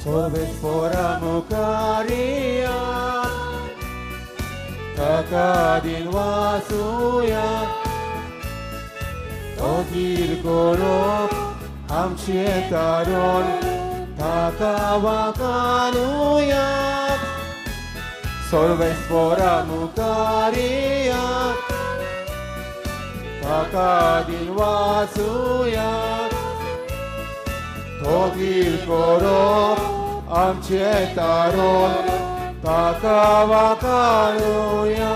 सोर्वेस्पोरा मुखारिया ताका दिन वाचुया तोदीर करप आमचें तारण ताका वाकानुया सोर्वेस्पोरा मुखारिया ताका दिन वाचुया तोदीर करप आमचें तारण ताका वाकानुया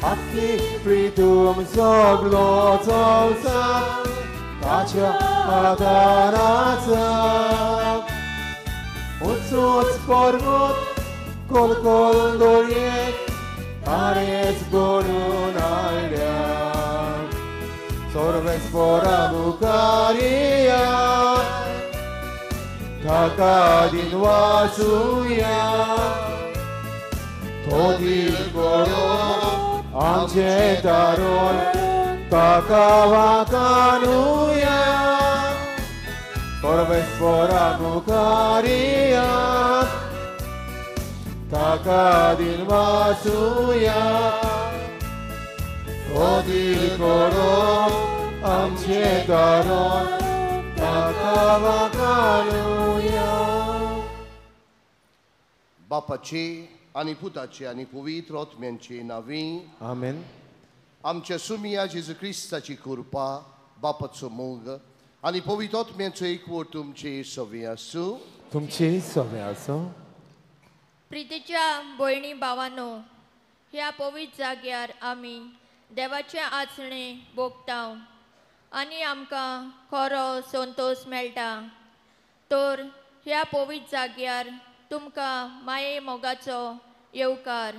आखी प्रितूम सगलो चवसा ताच्या आदाराचा उंचूच पर्वत कोलकोल दोरयेक तारेच गोडून हाडल्या सोर्वेस्पोरा मुखारिया ताका दिन वाचुया तोदीर करप आमचें तारण ताका वाकानुया सोर्वेस्पोरा मुखारिया ताका दिन वाचुया तोदीर करप आमचें तारण ताका वाकानुया. बापाचे आनी पुताचे आनी पवित्र आत्म्यांचे नांवी आमेन. आमच्या सुमिया जेजू क्रिस्ताची कृपा, बापाचो मोग आनी पवित्र आत्म्यांचो एकवट तुमचे सवे आसूं. तुमचे सवे आसूं. प्रितीच्या भयणी भावानो, ह्या पवित्र जाग्यार आमी देवाचें आचणें भोगता आनी आमकां खरो संतोश मेळटा. तर ह्या पवित्र जाग्यार तुमकां माये मोगाचो येवकार.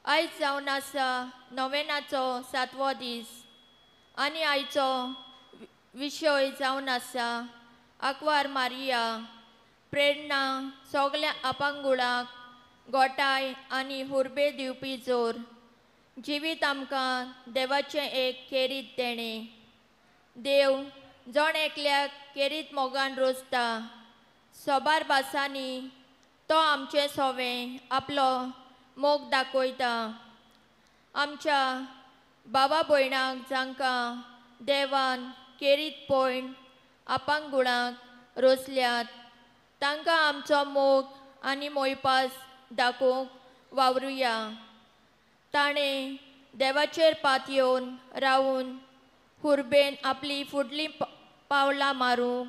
आयज जावन आसा नोवेनाचो सातवो दीस आनी आयचो विशय जावन आसा आंकवार मारिया प्रेरणा सगल्या अपंगुळाक गोठाय आनी हुर्बे दिवपी जोर. जिवीत आमकां देवाचें एक खेरीत देणें. देव जण एकल्याक खेरीत मोगान रोजता. सोबार भासांनी तो आमचें सोवें आपलो मोग दाखयता. आमच्या बाबा भयणाक जांकां देवान खेरीत पयण अपंगुळाक रोसल्यात तांकां आमचो मोग आनी मोयपास दाखोवंक वावरुया. ताणें देवाचेर पातयेवन रावून हुर्बेन आपली फुडलीं पावलां मारूंक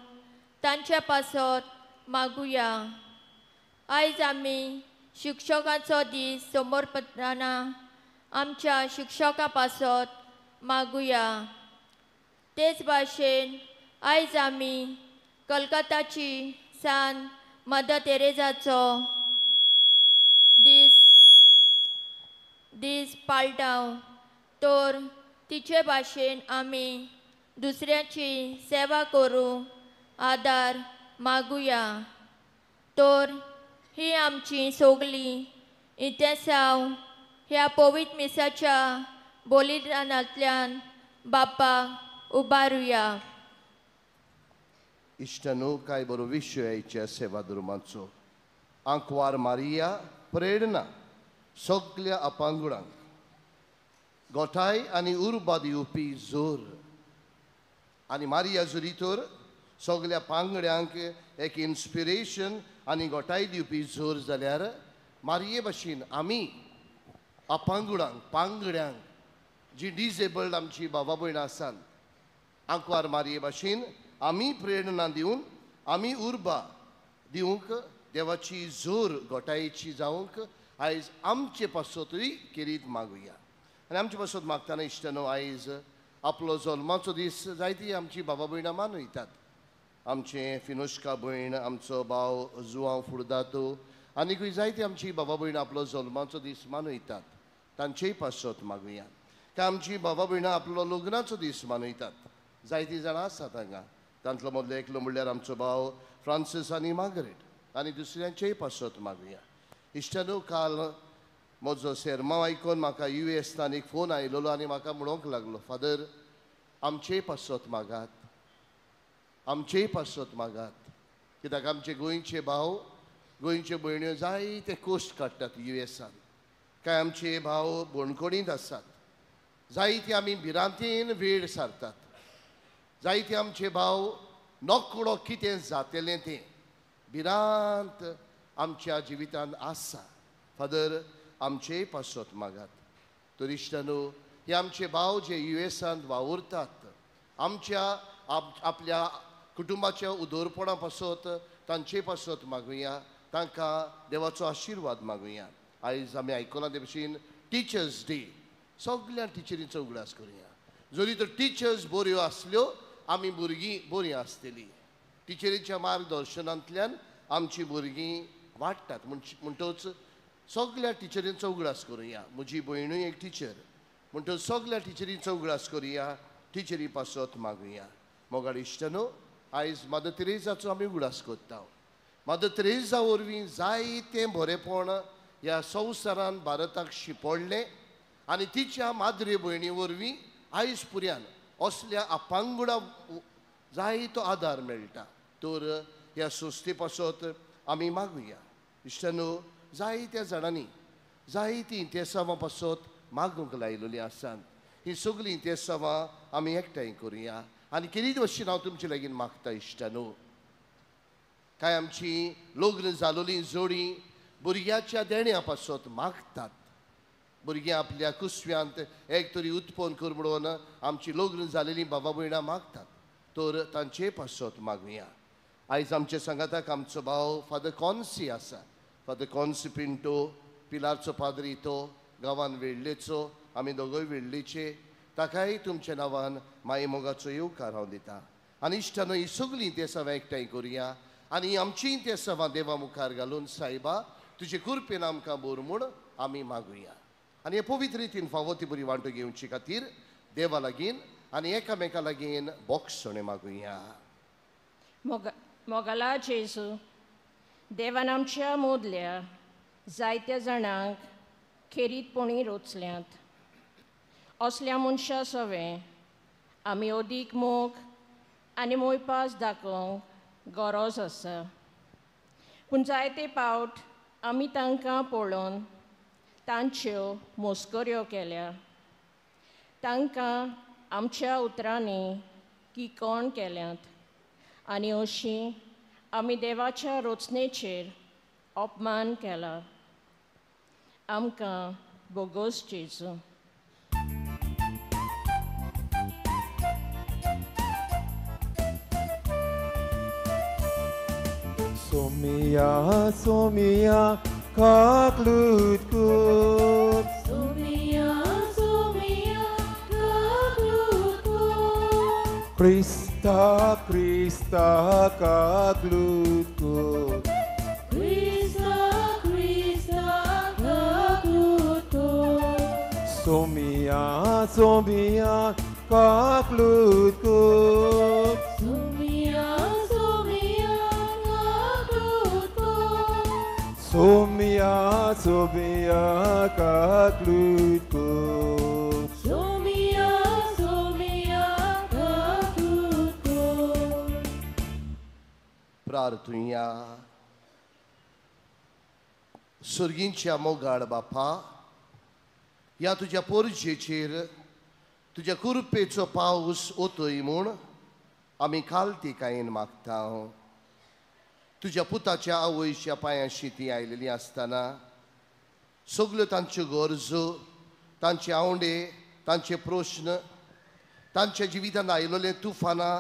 तांचे पासत मागुया. आयज आमी शिक्षकाचो दीस समर्पताना आमच्या शिक्षकां पासत मागुया. तेच भाशेन आयज आमी कलकत्ताची सान मदर तेरेजाचो दीस पाळटा. तर तिचे भाशेन आमी दुसऱ्याची सेवा करूंक आदार मागुया. तर ही आमची सगळी इतिहासांव ह्या पवित्र मिसाच्या बलिदानांतल्यान बापाक उबारुया. इश्टानो, काय बरो विशय आयच्या सेवा धर्माचो. आंकवार मारिया प्रेरणा सगल्या अपंगुळांक गोठाय आनी उर्बा दिवपी जोर. आनी मारिया जुरी तर सगल्या पांगड्यांक एक इन्स्पिरेशन आनी गोठाय दिवपी जोर जाल्यार मारिये भाशेन आमी अपंगुळांक पांगड्यांक जी डिजेबल्ड आमची बाबा भयणां आसात आंकवार मारिये भाशेन आमी प्रेरणा दिवन आमी उर्बा दिवंक देवाची जोर गोठायेची जावंक आयज आमचे पासतूय खेरीत मागुया. आनी आमचे पासत मागतना इश्टानो, आयज आपलो जल्माचो दीस जायती आमची बाबा भयणां मनयतात. आमचें फिनोश्का भयण, आमचो भाव जुआंव फुडदातो आनीकूय जायती आमची बाबा भयणां आपलो जल्माचो दीस मनयतात. तांचेय पासत मागुया. काय आमची बाबा भयणां आपलो लग्नाचो दीस मनयतात. जायतीं जाणां आसात हांगा. तांतलो मदलो एकलो म्हणल्यार आमचो भाव फ्रांसीस आनी मार्गरेट आनी दुसऱ्यांचेय पासत मागुया. इश्टानो, काल म्हजो सेरमांव आयकून म्हाका यू एसान एक फोन आयलेलो आनी म्हाका म्हणूंक लागलो, फादर आमचेय पासत मागात, आमचेय पासत मागात. कित्याक आमचे गोंयचे भाव गोंयच्यो भयण्यो जायते कश्ट काडटात युएसान. कांय आमचे भाव बणकोणींत आसात, जायते आमी भिरांतेन वेळ सारतात, जायते आमचे भाव नकळो कितें जातलें तें भिरांत आमच्या जिवितांत आसा. फादर आमचेय पासत मागात. तर इश्टानो, हे आमचे भाव जे युएसांत वावुरतात आमच्या आपल्या कुटुंबाच्या उदरपणा पासत तांचे पासत मागुया, तांकां देवाचो आशिर्वाद मागुया. आयज आमी आयकलां ते भशेन टिचर्स डे, सगळ्या टिचरींचो उगडास करुया. जरी तर टिचर्स बऱ्यो आसल्यो आमी भुरगीं बरीं आसतलीं. टिचरीच्या मार्गदर्शनांतल्यान आमची भुरगीं वाडटात. म्हणटच सगळ्या टिचरींचो उगडास करुया. म्हजी भयणूय एक टिचर, म्हणटच सगळ्या टिचरींचो उगडास करुया, टिचरी पासत मागुया. मोगाळ इश्टानो, आयज मदर तेरेजाचो आमी उगडास करता. मदर तेरेजा वरवीं जायतें बरेपण ह्या संवसारान भारताक शिंपडलें आनी तिच्या माद्रे भयणी वरवीं आयज पुर्यान असल्या अपांगुडा जायतो आदार मेळटा. तर ह्या संस्थे पासत आमी मागुया. इश्टानो, जायत्या जाणांनी जायतीं इंतेसांवां पासत मागूंक लायलेलीं आसात. हीं सगळीं इंतेसांवां आमी एकठांय करुया आनी केरीत भशेन हांव तुमचे लागीं मागता इश्टानो, कांय आमची लग्न जालोलीं जोडी भुरग्याच्या देण्या पासत मागतात. भुरगीं आपल्या कुसव्यांत एक तरी उत्पन्न कर म्हणून आमची लग्न जालेलीं बाबा भयणां मागतात. तर तांचे पासत मागुया. आयज आमच्या सांगाताक आमचो भाव फादर कॉन्सी आसा. फादर कॉन्सी पिंटो पिलारचो पाद्री, तो गांवान वेडलेचो, आमी दोगूय वेडलेचे. ताकाय तुमच्या नांवान माई मोगाचो येवकार हांव दिता. आनी इश्टानो, ही सगळीं इंतेसांवां एकठांय करुया आनी आमची इंतेसांवां देवा मुखार घालून सायबा तुजे कृपेन आमकां बोर म्हूण आमी मागुया. आनी हे पवित्र रितीन फावो ती बरी वांटो घेवचे खातीर देवा लागीं आनी एकामेका लागीं बोगसणें मागुया. मोगाला जेजू, देवान आमच्या मोदल्या जायत्या जाणांक खेरीतपणी रोचल्यात. असल्या मनशां सवें आमी अदीक मोग आनी मोयपास दाखोवंक गरज आसा. पूण जायते पावट आमी तांकां पळोवन तांच्यो मस्कऱ्यो केल्या, तांकां आमच्या उतरांनी किकोण केल्यात आनी अशी आमी देवाच्या रचनेचेर अपमान केला. आमकां बोगोस जेजू. Somia, Somia, kaklut kut. Somia, Somia, kaklut kut. Krista, Krista, kaklut kut. Krista, Krista, kaklut kut. Somia, Somia, kaklut kut. Somia, Somia, kaklut kut. Somia, Somia, kaklut kut. Somia, Somia, kaklut kut. प्रार्थुया. सर्गींच्या मोगाळ बापा, ह्या तुज्या पोरजेचेर तुज्या कृपेचो पावस ओतय म्हूण आमी कालतिकायेन मागता. तुज्या पुताच्या आवयच्या पांयांशी ती आयलेली आसतना सगल्यो तांच्यो गरजो, तांचे आवंडे, तांचे प्रश्न, तांच्या जिवितांत आयलेले तुफानां,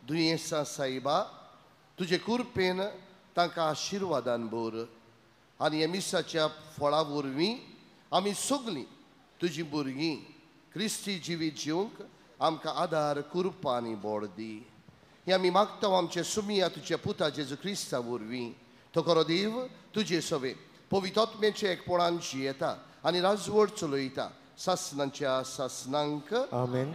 दुयेंसां सायबा तुजे कृपेन तांकां आशिर्वादान भर आनी ह्या मिसाच्या फळा वरवीं आमी सगळीं तुजी भुरगीं क्रिस्ती जिवीत जिवंक आमकां आदार, कृपा आनी बोड दी. हे आमी मागता आमचे सुमिया तुज्या पुता जेजू क्रिस्ता वरवीं. तो खरो देव तुजे सवे पवित्र एकपणान जियेता आनी राजवट चलयता सासनांच्या सासनांक. आमेन.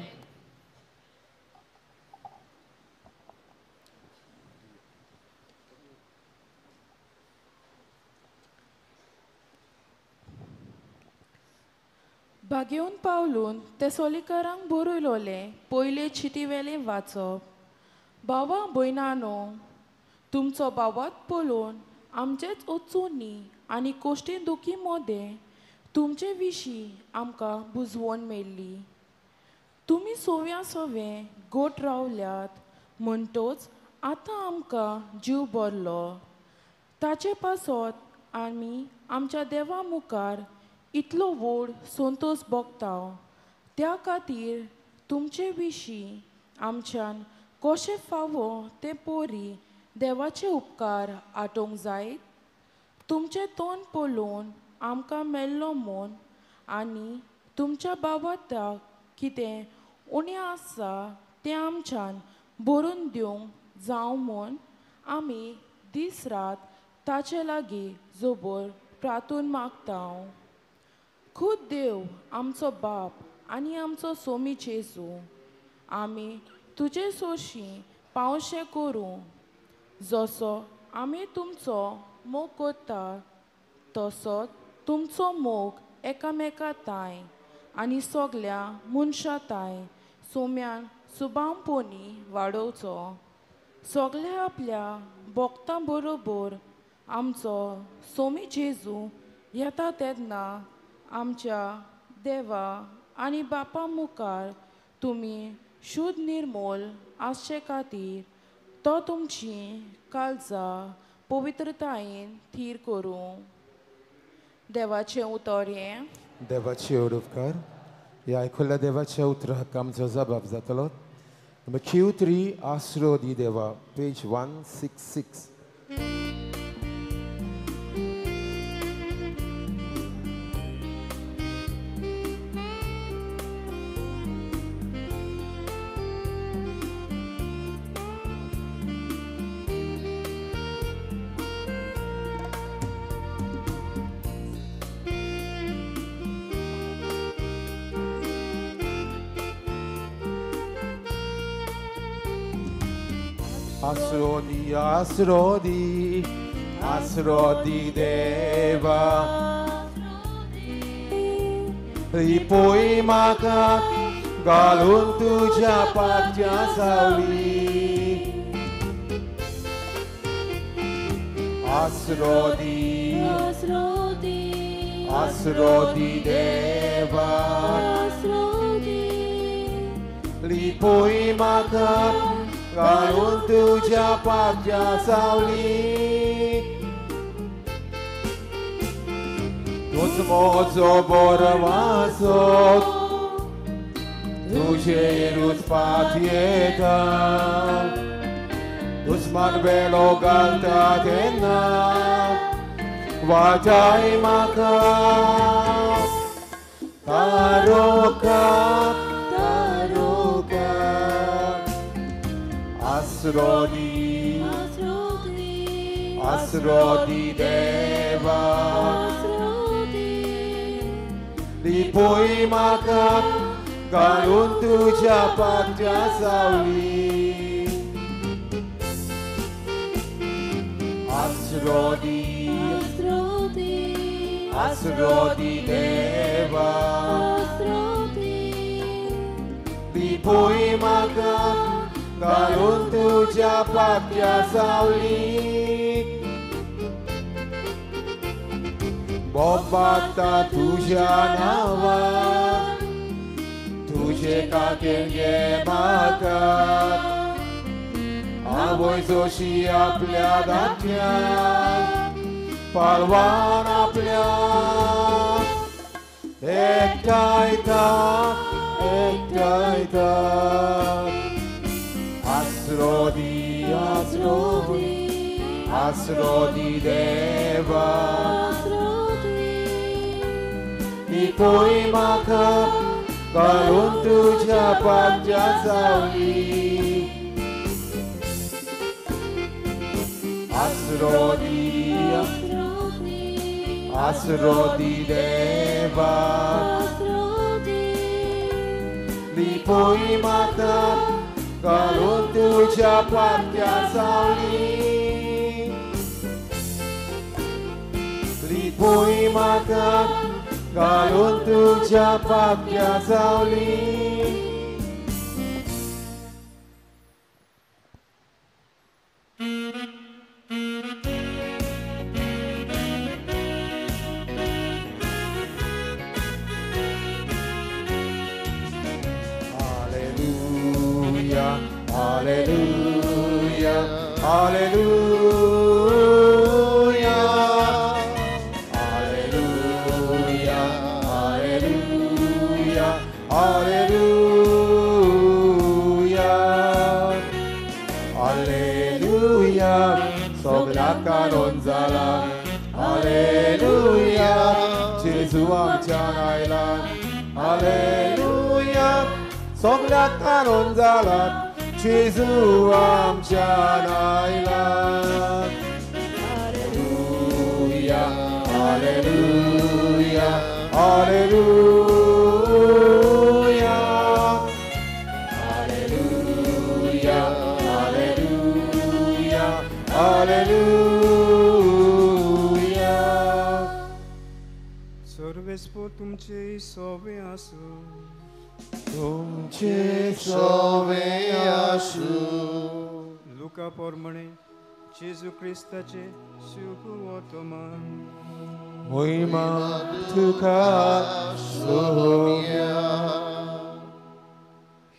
बागेवन पावलून तेसोलीकरांक बरयलोलें पयले चिटीवेलें वाचप. भावा भयणानो, तुमचो बावात पळोवन आमचेच वचूनी आनी कोश्टी दुखी मोदें तुमचे विशीं आमकां बुजवण मेळ्ळी. तुमी सोव्या सोवे गोट रावल्यात म्हणटोच आतां आमकां जीव भरलो. ताचे पासत आमी आमच्या देवा मुखार इतलो व्हड संतोश भोगता. त्या खातीर तुमचे विशीं आमच्यान कशें फावो तें पोरी देवाचे उपकार आटोवंक जायत. तुमचें तोंड पळोवन आमकां मेल्लो म्हूण आनी तुमच्या बाबाताक कितें उणें आसा तें आमच्यान भरून दिवंक जावं म्हूण आमी दीस रात ताचे लागीं जोबोर प्रार्थून मागता. खूद देव आमचो बाप आनी आमचो सोमी जेजू आमी तुजे सोशी पावशें करूं. जसो आमी तुमचो मोग करता तसो तुमचो मोग एकामेका ताय आनी सगल्या मनशां ताय सोम्यान सुबामपोनी वाडोवचो. सगल्या आपल्या भक्तां बरोबर आमचो सोमी जेजू येता तेन्ना आमच्या देवा आनी बापा मुखार तुमी शुद्ध निर्मोल आसचे खातीर तो तुमची काळजां पवित्रतायेन थीर करूं. देवाचें उतर हें. देवाचे उपकार. ह्या आयकुल्ल्या देवाच्या उतराक आमचो जबाब जातलो. क्यू 3 आसरो दी देवा, पेज 166. आसरो दी, आसरो दी, आसरो दी देवा. रिपोय म्हाका घालून तुज्या पात्या सावली. आसरो दी, आसरो दी देवा. रिपोय म्हाका घालून तुज्या पात्या सावली. तूंच म्हजो बरवासो तुजेरूच पातयेता. दुस्मान वेलो घालता तेन्ना वाटाय म्हाका. तारोका तारोका आसरो दी, आसरो दी देवा. लिपोय म्हाका घालून तुज्या पात्या सावली. आसरो दी, आसरो दी देवा. लिपोय म्हाका घालून तुज्या पात्या सावली. बोबाता तुज्या नांवान तुजे काकेन घे म्हाका. आवय जोशी आपल्या दांत्यान पालवान आपल्या एकठांयता एकठांयता. आसरो दी, आसरो दी, आसरो दी देवा. लिपोय म्हाका घालून तुज्या पात्या सावली. आसरो दी, आसरो दी देवा. लिपोय म्हाका घालून तुज्या पात्या सावली. लिपोय म्हाका घालून तुज्या पात्या सावली. सगळ्याक कारून जाला. हालेलुया, जेजू आमच्यान आयला. हालेलुया, सगळ्याक कारून जाला, जेजू आमच्यान आयला. Hallelujah, hallelujah, hallelujah, hallelujah, hallelujah, hallelujah. सर्वेस्पोर तुमचे सोवे आसूं. तुमचे सोवे आसूं. लुका प्रमाणे जेजू क्रिस्ताचे शुभवर्तमान. महिमा तुका सोम्या.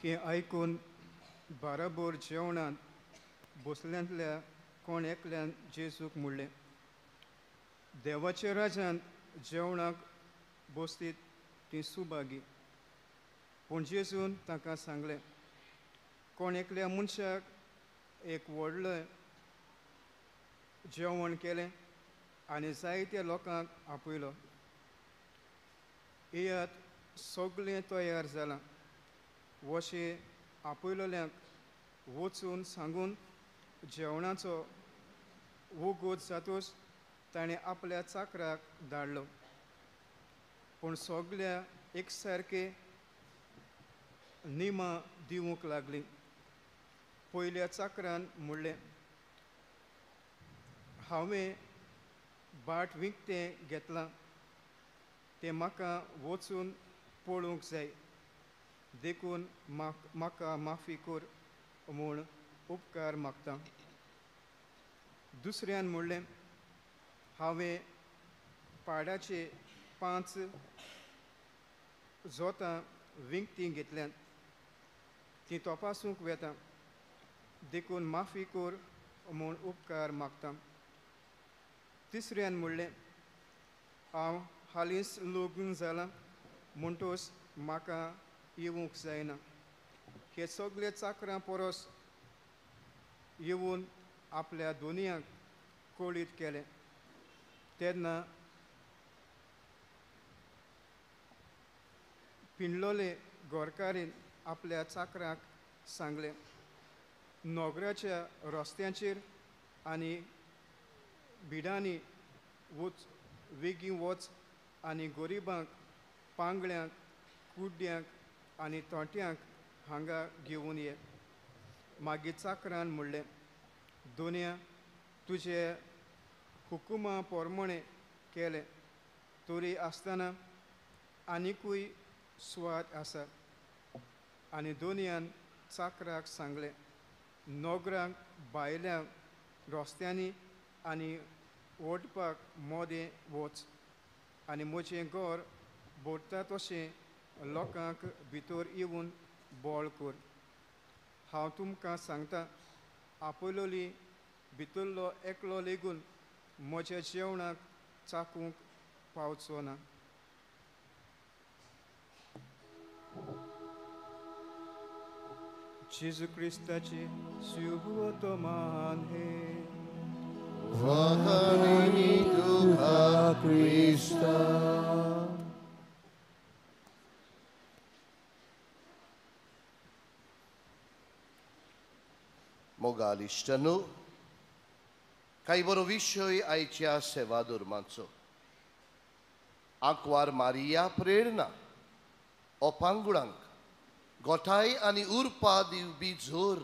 हें आयकून बाराबोर जेवणांत बसल्यांतल्या कोण एकल्यान जेजूक म्हणलें, देवाच्या राजान जेवणाक बसतीत ती सुभागी. पूण जेजून तांकां सांगलें, कोण एकल्या मनशाक एक व्हडलें जेवण केलें आनी जायत्या लोकांक आपयलो. येयात, सगळें तयार जालां. वशें आपयलोल्यांक वचून सांगून जेवणाचो वोगोत जातूच ताणें आपल्या चाकराक धाडलो. पूण सगळ्या एक सारके निमां दिवंक लागलीं. पयल्या चाकरान म्हणलें, हांवें बाट विकतें घेतलां, तें म्हाका वचून पळोवंक जाय, देखून म्हाका माफी कर म्हूण उपकार मागता. दुसऱ्यान म्हणलें, हांवें पाडाचे 5 जोतां विकतीं घेतल्यांत, तीं तपासूंक वेता, देखून माफी कर म्हूण उपकार मागता. तिसऱ्यान म्हणलें, हांव हालींच लग्न जालां म्हणटूच म्हाका येवंक जायना. हे सगळे चाकरां परस येवन आपल्या दोनयांक कळीत केलें. तेन्ना पिंडलोले गोरकारीन आपल्या चाकराक सांगलें, नोगराच्या रस्त्यांचेर आनी बिडांनी वच, वेगीं वच आनी गरिबांक, पांगळ्यांक, कुड्ड्यांक आनी तोंट्यांक हांगा घेवन ये. मागीर चाकरान म्हणलें, दोनया तुजे हुकुमा प्रमाणे केलें तरी आसतना आनिकूय सुवात आसा. आनी दोनयान चाकराक सांगलें, नोगरांक भायल्या रस्त्यांनी आनी ओडपाक मोदें वच आनी म्हजें घर भरता तशें लोकांक भितर येवन बळ कर. हांव तुमकां सांगता, आपयलोली भितरलो एकलो लेगून म्हज्या जेवणाक चाकूंक पावचो ना. जेजू क्रिस्ताचे शुभवर्तमान हे. वखणी तुका क्रिस्ता. मोगाल इश्टांनो, कांय बरो विशय आयच्या सेवा धर्माचो. आंकवार मारिया प्रेरणा अपांगुडांक गोठाय आनी उर्पा दिवपी जोर.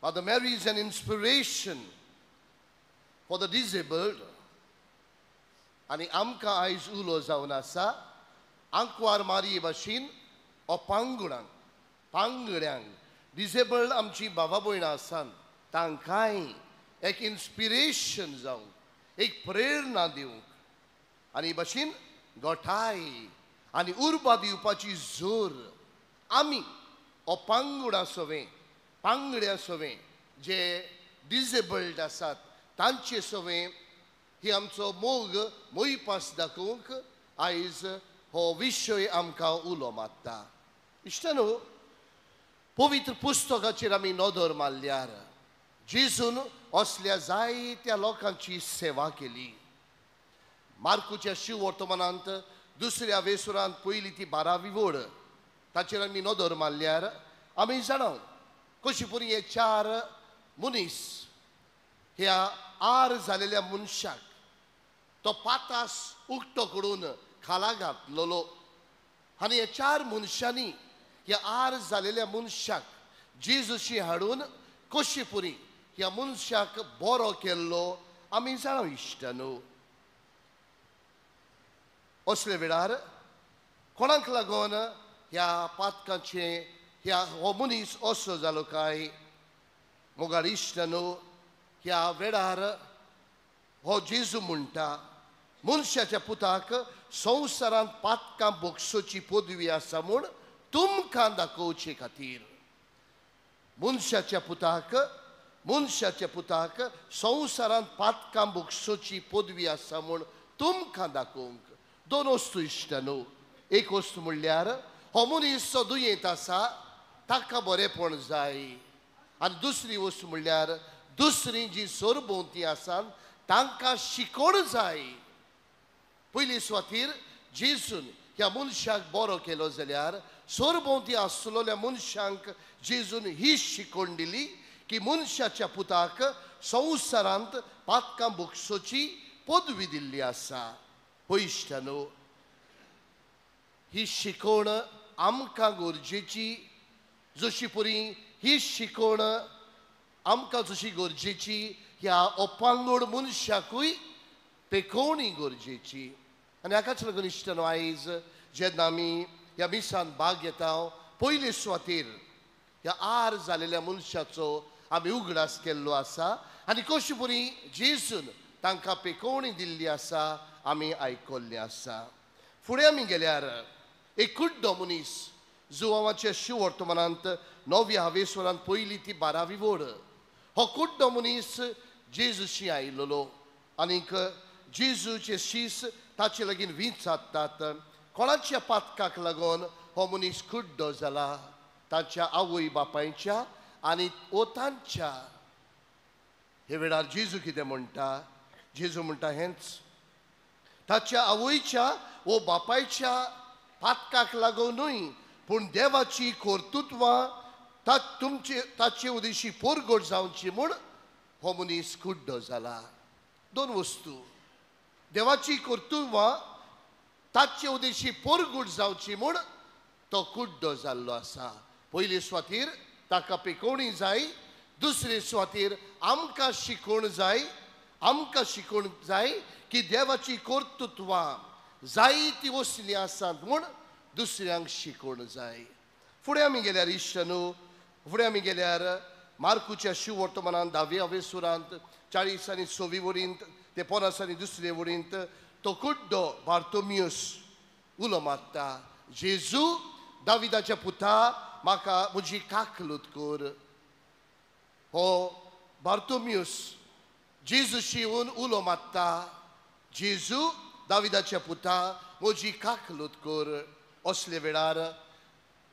Mother Mary is an inspiration for the disabled. आनी आमकां आयज उलो जावन आसा आंकवार मारिये भाशेन अपांगुडांक, पांगड्यांक, डिसेबल्ड आमची बाबा भयणां आसात तांकांय एक इन्स्पिरेशन जावंक, एक प्रेरणा दिवंक आनी भाशेन गोठाय आनी उर्बा दिवपाची जोर आमी अपांगुडां सवें, पांगड्यां सवें जे डिसेबल्ड आसात तांचे सवें ही आमचो मोग मोयपास दाखोवंक आयज हो विशय आमकां उलो मारता. इश्टांनो, पवित्र पुस्तकाचेर आमी नदर मारल्यार जेजून असल्या जायत्या लोकांची सेवा केली. मार्कूच्या शिववर्तमानांत दुसऱ्या वेसुरांत पयली ती 12वी वड ताचेर आमी नदर मारल्यार आमी जाणा कशी पुरी हे 4 मनीस ह्या आर जालेल्या मनशाक तो पातास उक्तो करून खाला घातलेलो आनी हे 4 मनशांनी ह्या आर जालेल्या मनशाक जेजूशी हाडून कशी पुरी ह्या मनशाक बरो केल्लो आमी जाणा इश्टानू. असले वेळार कोणाक लागून ह्या पातकांचे ह्या हो मनीस असो जालो काय? मोगाळ इश्टानू, ह्या वेळार हो जेजू म्हणटा मनशाच्या पुताक संवसारांत पातकां भोगसोची पदवी आसा म्हूण तुमकां दाखोवचे खातीर. मनशाच्या पुताक संवसारांत पातकां भोगसोची पदवी आसा म्हूण तुमकां दाखोवंक. 2 वस्तू इश्टानू. एक वस्तू म्हणल्यार हो मनीस जो दुयेंत आसा ताका बरेपण जाय आनी दुसरी वस्तू म्हणल्यार दुसरी जी सरभोंवती आसा तांकां शिकोवण जाय. पयली सुवातीर जेजून ह्या मनशाक बरो केलो जाल्यार सरभोंवती आसलेल्या मनशांक जेजून ही शिकवण दिली की मनशाच्या पुताक संवसारांत पातकां भोगसोची पदवी दिल्ली आसा. हो इश्टानू, ही शिकवण आमकां गरजेची, जशी पुरी ही शिकवण आमकां जशी गरजेची ह्या अपांगड मनशाकूय पेकोवणी गरजेची. आनी हाकाच लागून इश्टानू आयज जेन्ना आमी ह्या मिसान भाग घेता पयले सुवातेर ह्या आर जालेल्या मनशाचो आमी उगडास केल्लो आसा आनी कशी पुरी जेजून तांकां पेकोवणी दिल्ली आसा आमी आयकल्लें आसा. फुडें आमी गेल्यार एक कुड्डो मनीस जुवांवाच्या शिववर्तमानांत 9व्या हावेसरांत पयली ती 12वी वड. हो कुड्डो मनीस जेजूशी आयिल्लो आनीक जेजूचे शीस ताचे लागीं विचारतात कोणाच्या पातकाक लागून हो मनीस कुड्डो जाला, ताच्या आवय बापायच्या आनी ओ तांच्या. हे वेळार जेजू कितें म्हणटा? जेजू म्हणटा हेंच, ताच्या आवयच्या वो बापायच्या पातकाक लागून न्हय पूण देवाची कर्तृत्वां तुमचे ताचे उदेशी पोरगोट जावची म्हूण हो मनीस कुड्डो जाला. 2 वस्तू, देवाची कर्तृत्वां ताचे उदेशी पोरगोट जावची म्हूण तो कुड्डो जाल्लो आसा. पयले सुवातीर ताका पेकोवणी जाय, दुसरे सुवातीर आमकां शिकोवण जाय. आमकां शिकोवण जाय की देवाची कर्तृत्वां जायती वसली आसात म्हूण दुसऱ्यांक शिकोवण जाय. फुडें आमी गेल्यार इश्टानू, फुडें आमी गेल्यार मार्कूच्या शिववर्तमानांत 10व्या वेसुरांत 40 आनी 6वी वडींत ते 50 आनी 2रे वडींत तो कुड्डो बार्तोमियस उलो मारता, जेजू दाविदाच्या पुता म्हाका म्हजी काकलूत कर. हो बार्तोमियस जेजूशी येवन उलो मारता, जेजू दाविदाच्या पुता म्हजी काकलूत कर. असले वेळार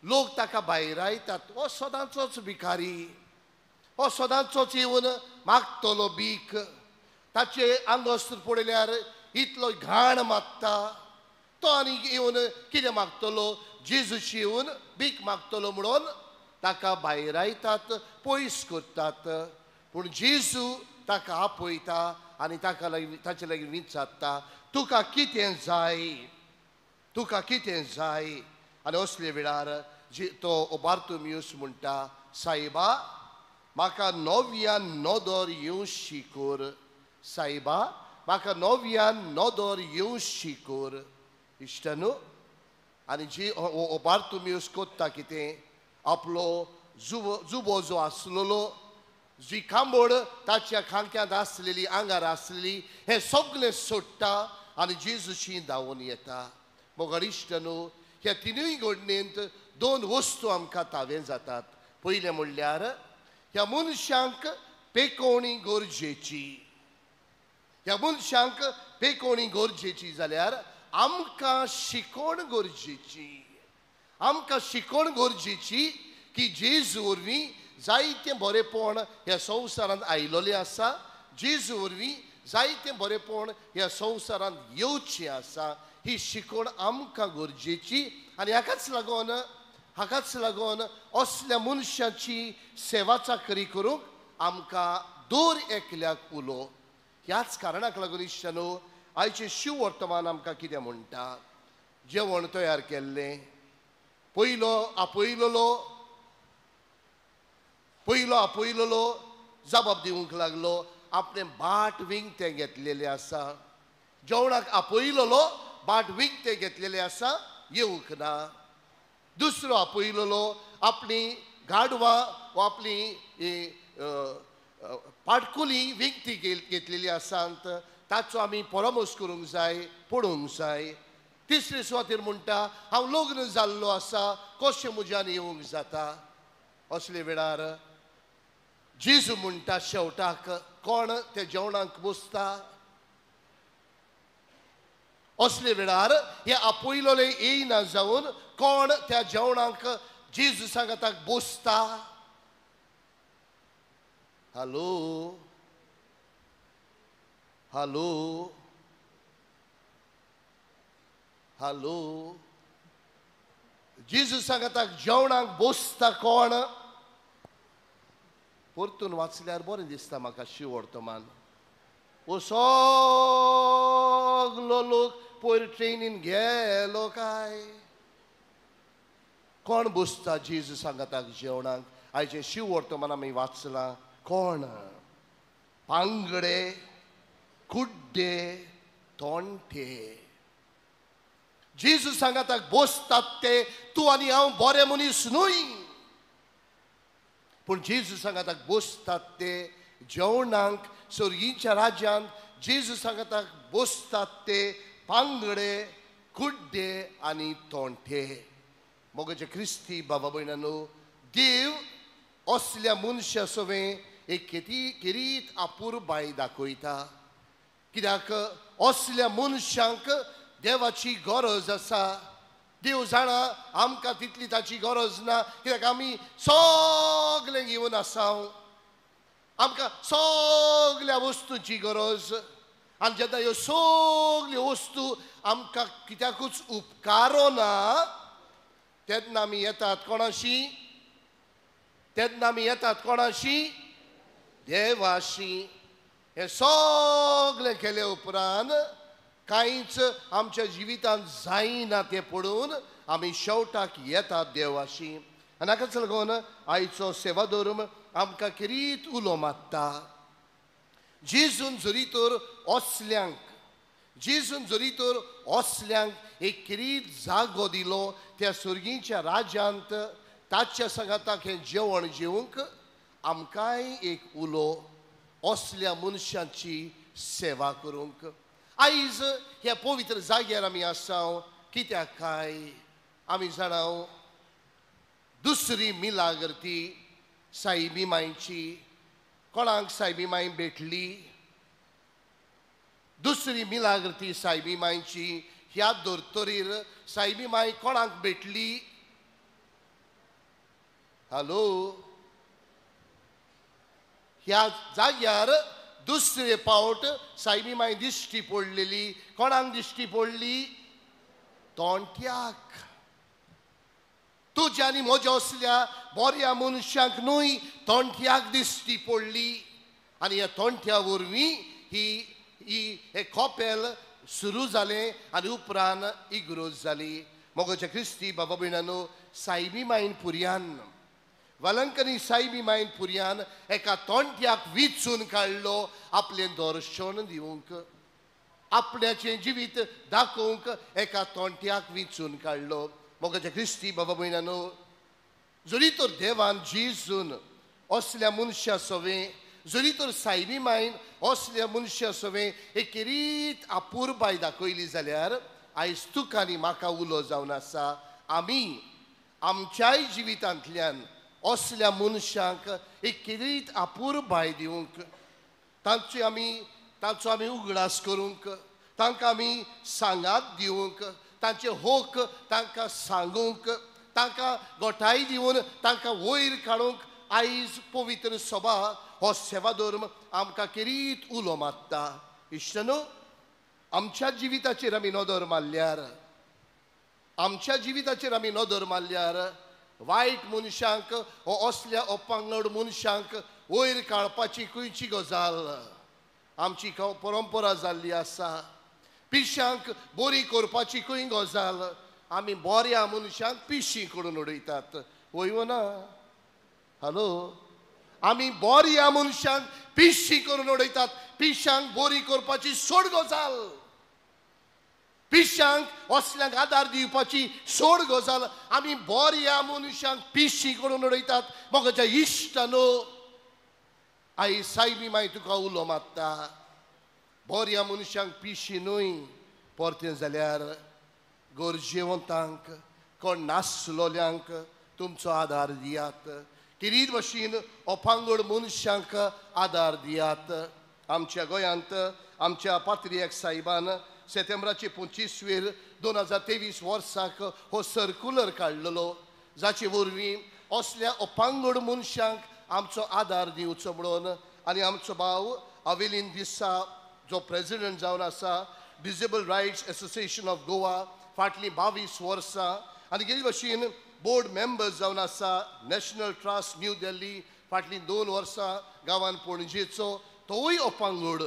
लोक ताका भायरायतात, हो सदांचोच भिकारी, हो सदांचोच येवन मागतलो भीक, ताचे आंगवस्त्र पळयल्यार इतलो घाण मागता, तो आनी येवन कितें मागतलो, जेजूशी येवन भीक मागतलो म्हणून ताका भायरायतात, पयस करतात. पूण जेजू ताका आपयता आनी ताका लागीं ताचे लागीं विचारता, तुका कितें जाय, तुका कितें जाय? आनी असले वेळार तो बार्तोमियस म्हणटा, सायबा म्हाका नव्यान नदर येवशी कर, सायबा म्हाका नव्यान नदर येवशी कर. इश्टानू, आनी जी बार्तोमियस कोत्ता कितें, आपलो जुबो जो आसलेलो, जी कांबोड ताच्या खांक्यांत आसलेली, आंगार आसलेली, हें सगळें सोडटा आनी जेजूशी धांवून येता. मोगाळ इश्टानू, ह्या तिनूय घडणेंत 2 वस्तू आमकां तावें जातात. पयलें म्हणल्यार ह्या मनशांक पेकोवणी गरजेची. ह्या मनशांक पेकोवणी गरजेची जाल्यार आमकां शिकोवण गरजेची. आमकां शिकोवण गरजेची की जेजू वरवीं जायतें बरेंपण ह्या संवसारांत आयिल्लें आसा, जेजू वरवीं जायतें बरेंपण ह्या संवसारांत येवचें आसा. ही शिकवण आमकां गरजेची आनी हाकाच लागून असल्या मनशाची सेवा चाकरी करूंक आमकां दर एकल्याक उलो. ह्याच कारणाक लागून इश्टानो आयचें शिव वर्तमान आमकां कितें म्हणटा, जेवण तयार केल्लें, पयलो आपयलोलो जबाब दिवंक लागलो, आपणें बाट विकतें घेतलेलें आसा. जेवणाक आपयलोलो बाट विकतें घेतलेलें आसा, येवंक ना. दुसरो आपयलोलो आपली गाडवां वा आपली पाटकुली विकती घेतलेली आसात, ताचो आमी परामर्श करूंक जाय, पळोवंक जाय. तिसरे सुवातेर म्हणटा हांव लग्न जाल्लो आसा, कशें म्हज्यान येवंक जाता. असले वेळार जेजू म्हणटा शेवटाक कोण ते जेवणाक बसता. असले वेळार हे आपयलोले येयना जावन कोण त्या जेवणाक जेजू सांगाताक बसता. हॅलो हॅलो हॅलो, जेजू सांगाताक जेवणाक बसता कोण. परतून वाचल्यार बरें दिसता म्हाका शिव वर्तमान. ओ सगलो लोक पयर ट्रेनीन गेलो काय, कोण बसता जेजू सांगाताक जेवणाक. आयचें शिव वर्तमान आमी वाचलां, कोण पांगडे कुड्डे तोंडे जेजू सांगाताक बसतात ते तूं आनी हांव बरे मनीस न्हय, पूण जेजू सांगाताक बसतात ते जेवणाक स्वर्गीच्या राज्यांत. जेजू सांगाताक बसतात ते पांगडे कुड्डे आनी तोंडे. मोगाचे क्रिस्ती बाबा भयणानो, देव असल्या मनशा सवें एक खेरीत अपुरबाय दाखयता. कित्याक असल्या मनशांक देवाची गरज आसा. देव जाणा आमकां तितली ताची गरज ना, कित्याक आमी सगळें घेवन आसा, आमकां सगळ्या वस्तूची गरज. आनी जेन्ना ह्यो सगळ्यो वस्तू आमकां कित्याकूच उपकारना तेन्ना आमी येतात कोणाशी, तेन्ना आमी येतात कोणाशी, देवाशी. हें सगळें केले उपरांत कांयच आमच्या जिवितांत जायना तें पळोवन आमी शेवटाक येतात देवाशी. आनी हाकाच लागून आयचो सेवा धर्म आमकां खेरीत उलो मारता. जेजून जरी तर असल्यांक, जेजून जरी तर असल्यांक एक खेरीत जागो दिलो त्या स्वर्गीच्या राज्यांत, ताच्या सांगाताक हें जेवण जेवंक आमकांय एक उलो असल्या मनशांची सेवा करूंक. आयज ह्या पवित्र जाग्यार आमी आसा कित्याक काय आमी जाणा दुसरी मिलाग्र ती सायबी मांयची. कोणाक सायबी मांय भेटली? दुसरी मिलाग्र ती सायबी मांयची. ह्या धर्तरीर सायबी मांय कोणाक भेटली? हॅलो, ह्या जाग्यार दुसरे पावट सायबी मांय दिश्टी पडलेली. कोणाक दिश्टी पडली? तोंट्याक. तुज्या आनी म्हज्या असल्या बऱ्या मनशांक न्हय, तोंट्याक दिश्टी पडली. आनी ह्या तोंट्या वरवीं ही ही हें कपेल सुरू जालें आनी उपरांत इग्रोज जाली. मोगाच्या क्रिस्ती बाबा भयणानो, सायबी मायन पुर्यान, वलंकनी सायबी मायन पुर्यान एका तोंट्याक विचून काडलो आपलें दर्शन दिवंक, आपल्याचें जिवीत दाखोवंक एका तोंट्याक विचून काडलो. मोगाच्या क्रिस्ती बाबा भयणानो, जरी तर देवान जेजून असल्या मनशा सवें, जरी तर सायबी मायन असल्या मनशा सवें एक खेरीत अपुरबाय दाखयली जाल्यार आयज तुका आनी म्हाका उलो जावन आसा आमी आमच्याय जिवितांतल्यान असल्या मनशांक एक खेरीत अपुरबाय दिवंक, तांचो आमी उगडास करूंक, तांकां आमी सांगात दिवंक, तांचे होक तांकां सांगूंक, तांकां गोठाय दिवन तांकां वयर काडूंक आयज पवित्र सभा हो सेवा धर्म आमकां केरीत उलो मारता. इश्टानो, आमच्या जिविताचेर आमी नदर मारल्यार, आमच्या जिविताचेर आमी नदर मारल्यार वायट मनशांक हो असल्या अपांगड मनशांक वयर काडपाची खंयची गजाल आमची परंपरा जाल्ली आसा. पिशांक बरी करपाची खंय गजाल, आमी बऱ्या मनशांक पिशी करून उडयतात. वय वो ना? हॅलो, आमी बऱ्या मनशांक पिशी करून उडयतात. पिशांक बरी करपाची सोड गजाल, पिशांक असल्यांक आदार दिवपाची सोड गजाल, आमी बऱ्या मनशांक पिशी करून उडयतात. म्हज्या इश्टानो, आई सायबी माय तुका उलो मारता, बऱ्या मनशांक पिशी न्हय, परतें जाल्यार गरजेवंतांक, कोण नासलोल्यांक तुमचो आदार दियात. किरीत भशेन अपांगड मनशांक आदार दियात. आमच्या गोंयांत आमच्या पात्रियाक साहेबान सेप्टेंबराचे 25 2023 वर्साक हो सर्कुलर काडलेलो, जाचे वरवीं असल्या अपांगड मनशांक आमचो आदार दिवचो म्हणून. आनी आमचो भाव अवेलीन दिसा जो प्रेजिडंट जावन आसा disable rights association of Goa फाटलीं 22 वर्सां, आनी गेले भशेन बोर्ड मेंबर्स जावन आसा नॅशनल ट्रस्ट न्यू दिल्ली फाटलीं 2 वर्सां गांवान पणजेचो, तोवूय अपांगड,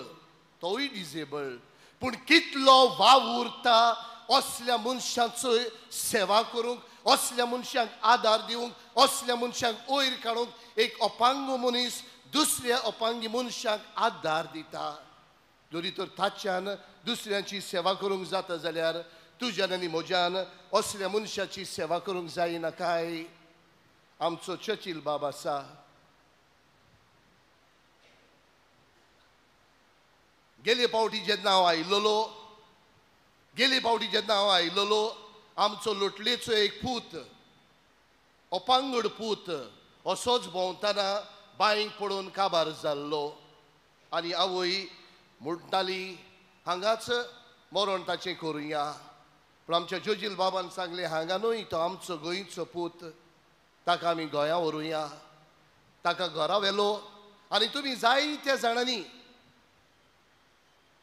तोवूय डिसेबल्ड, पूण कितलो वावुरता असल्या मनशांचो सेवा करूंक, असल्या मनशांक आदार दिवंक, असल्या मनशांक वयर काडूंक. एक अपांग मनीस दुसऱ्या अपांगी मनशांक आदार दिता. जरी तर ताच्यान दुसऱ्यांची सेवा करूंक जाता जाल्यार तुज्यान आनी म्हज्यान असल्या मनशाची सेवा करूंक जायना काय? आमचो चर्चिल बाब आसा, गेले पावटी जेन्ना हांव आयलोलो, गेले पावटी जेन्ना हांव आयलोलो, आमचो लोटलेचो एक पूत, अपांगड पूत, असोच भोंवतना बांयक पडून काबार जाल्लो. आनी आवय म्हणटाली हांगाच मरण ताचें करुया. पूण आमच्या जोजील बाबान सांगलें हांगा न्हय, तो आमचो गोंयचो पूत, ताका आमी गोंया व्हरुया. ताका घरा व्हेलो आनी तुमी जायत्या जाणांनी,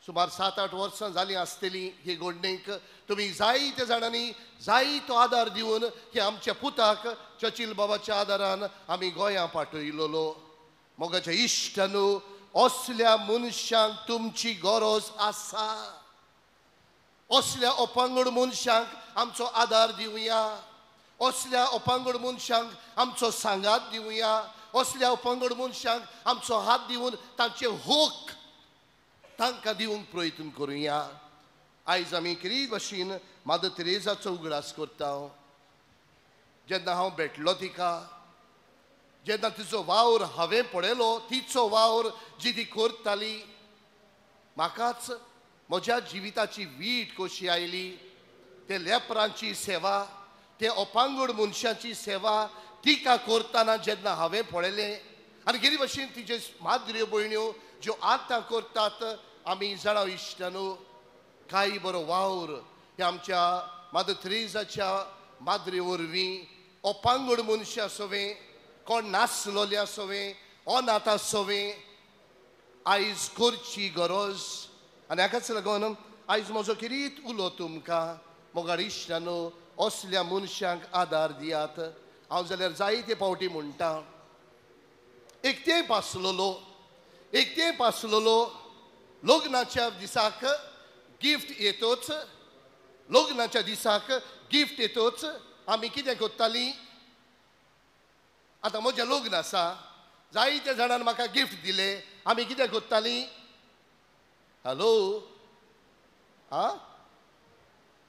सुमार 7-8 वर्सां जालीं आसतलीं हे घडणेक, तुमी जायत्या जाणांनी जायतो आदार दिवन हे आमच्या पुताक चर्चिल बाबाच्या आदारान आमी गोंया पाठयलोलो. मोगाच्या इश्टानू, असल्या मनशांक तुमची गरज आसा. असल्या अपांगड मनशांक आमचो आदार दिवया, असल्या अपांगड मनशांक आमचो सांगात दिवया, असल्या अपांगड मनशांक आमचो हात दिवन तांचे हक तांकां दिवंक प्रयत्न करुया. आयज आमी कितें भशेन मादर तेरेजाचो उगडास करता. जेन्ना हांव भेटलो तिका, जेन्ना तिचो वावर हांवें पळयलो, तिचो वावर जी ती करताली, म्हाकाच म्हज्या जिविताची वीट कशी आयली. ते लेपरांची सेवा, ते अपांगड मनशांची सेवा तिका करतना जेन्ना हांवें पळयलें, आनी कितें भशेन तिचे माद्र्यो भयण्यो ज्यो आतां करतात, आमी जाणां इश्टानू, कांय बरो वावर ह्या आमच्या मादर तेरेजाच्या माद्रे वरवीं अपांगड मनशां सवें, कोण नासलोल्या सवें, अनाथा सवें आयज करची गरज. आनी हाकाच लागून आयज म्हजो किरीत उलो तुमकां, मोगाळ इश्टानू, असल्या मनशांक आदार दियात. हांव जाल्यार जायते फावटी म्हणटा, एक तेंप आसलोलो, एक तेंप आसलोलो लग्नाच्या दिसाक गिफ्ट येतोच, लग्नाच्या दिसाक गिफ्ट येतोच आमी कितें करतालीं, आतां म्हजें लग्न आसा, जायत्या जाणान म्हाका गिफ्ट दिले, आमी कितें करतालीं? हॅलो, आं,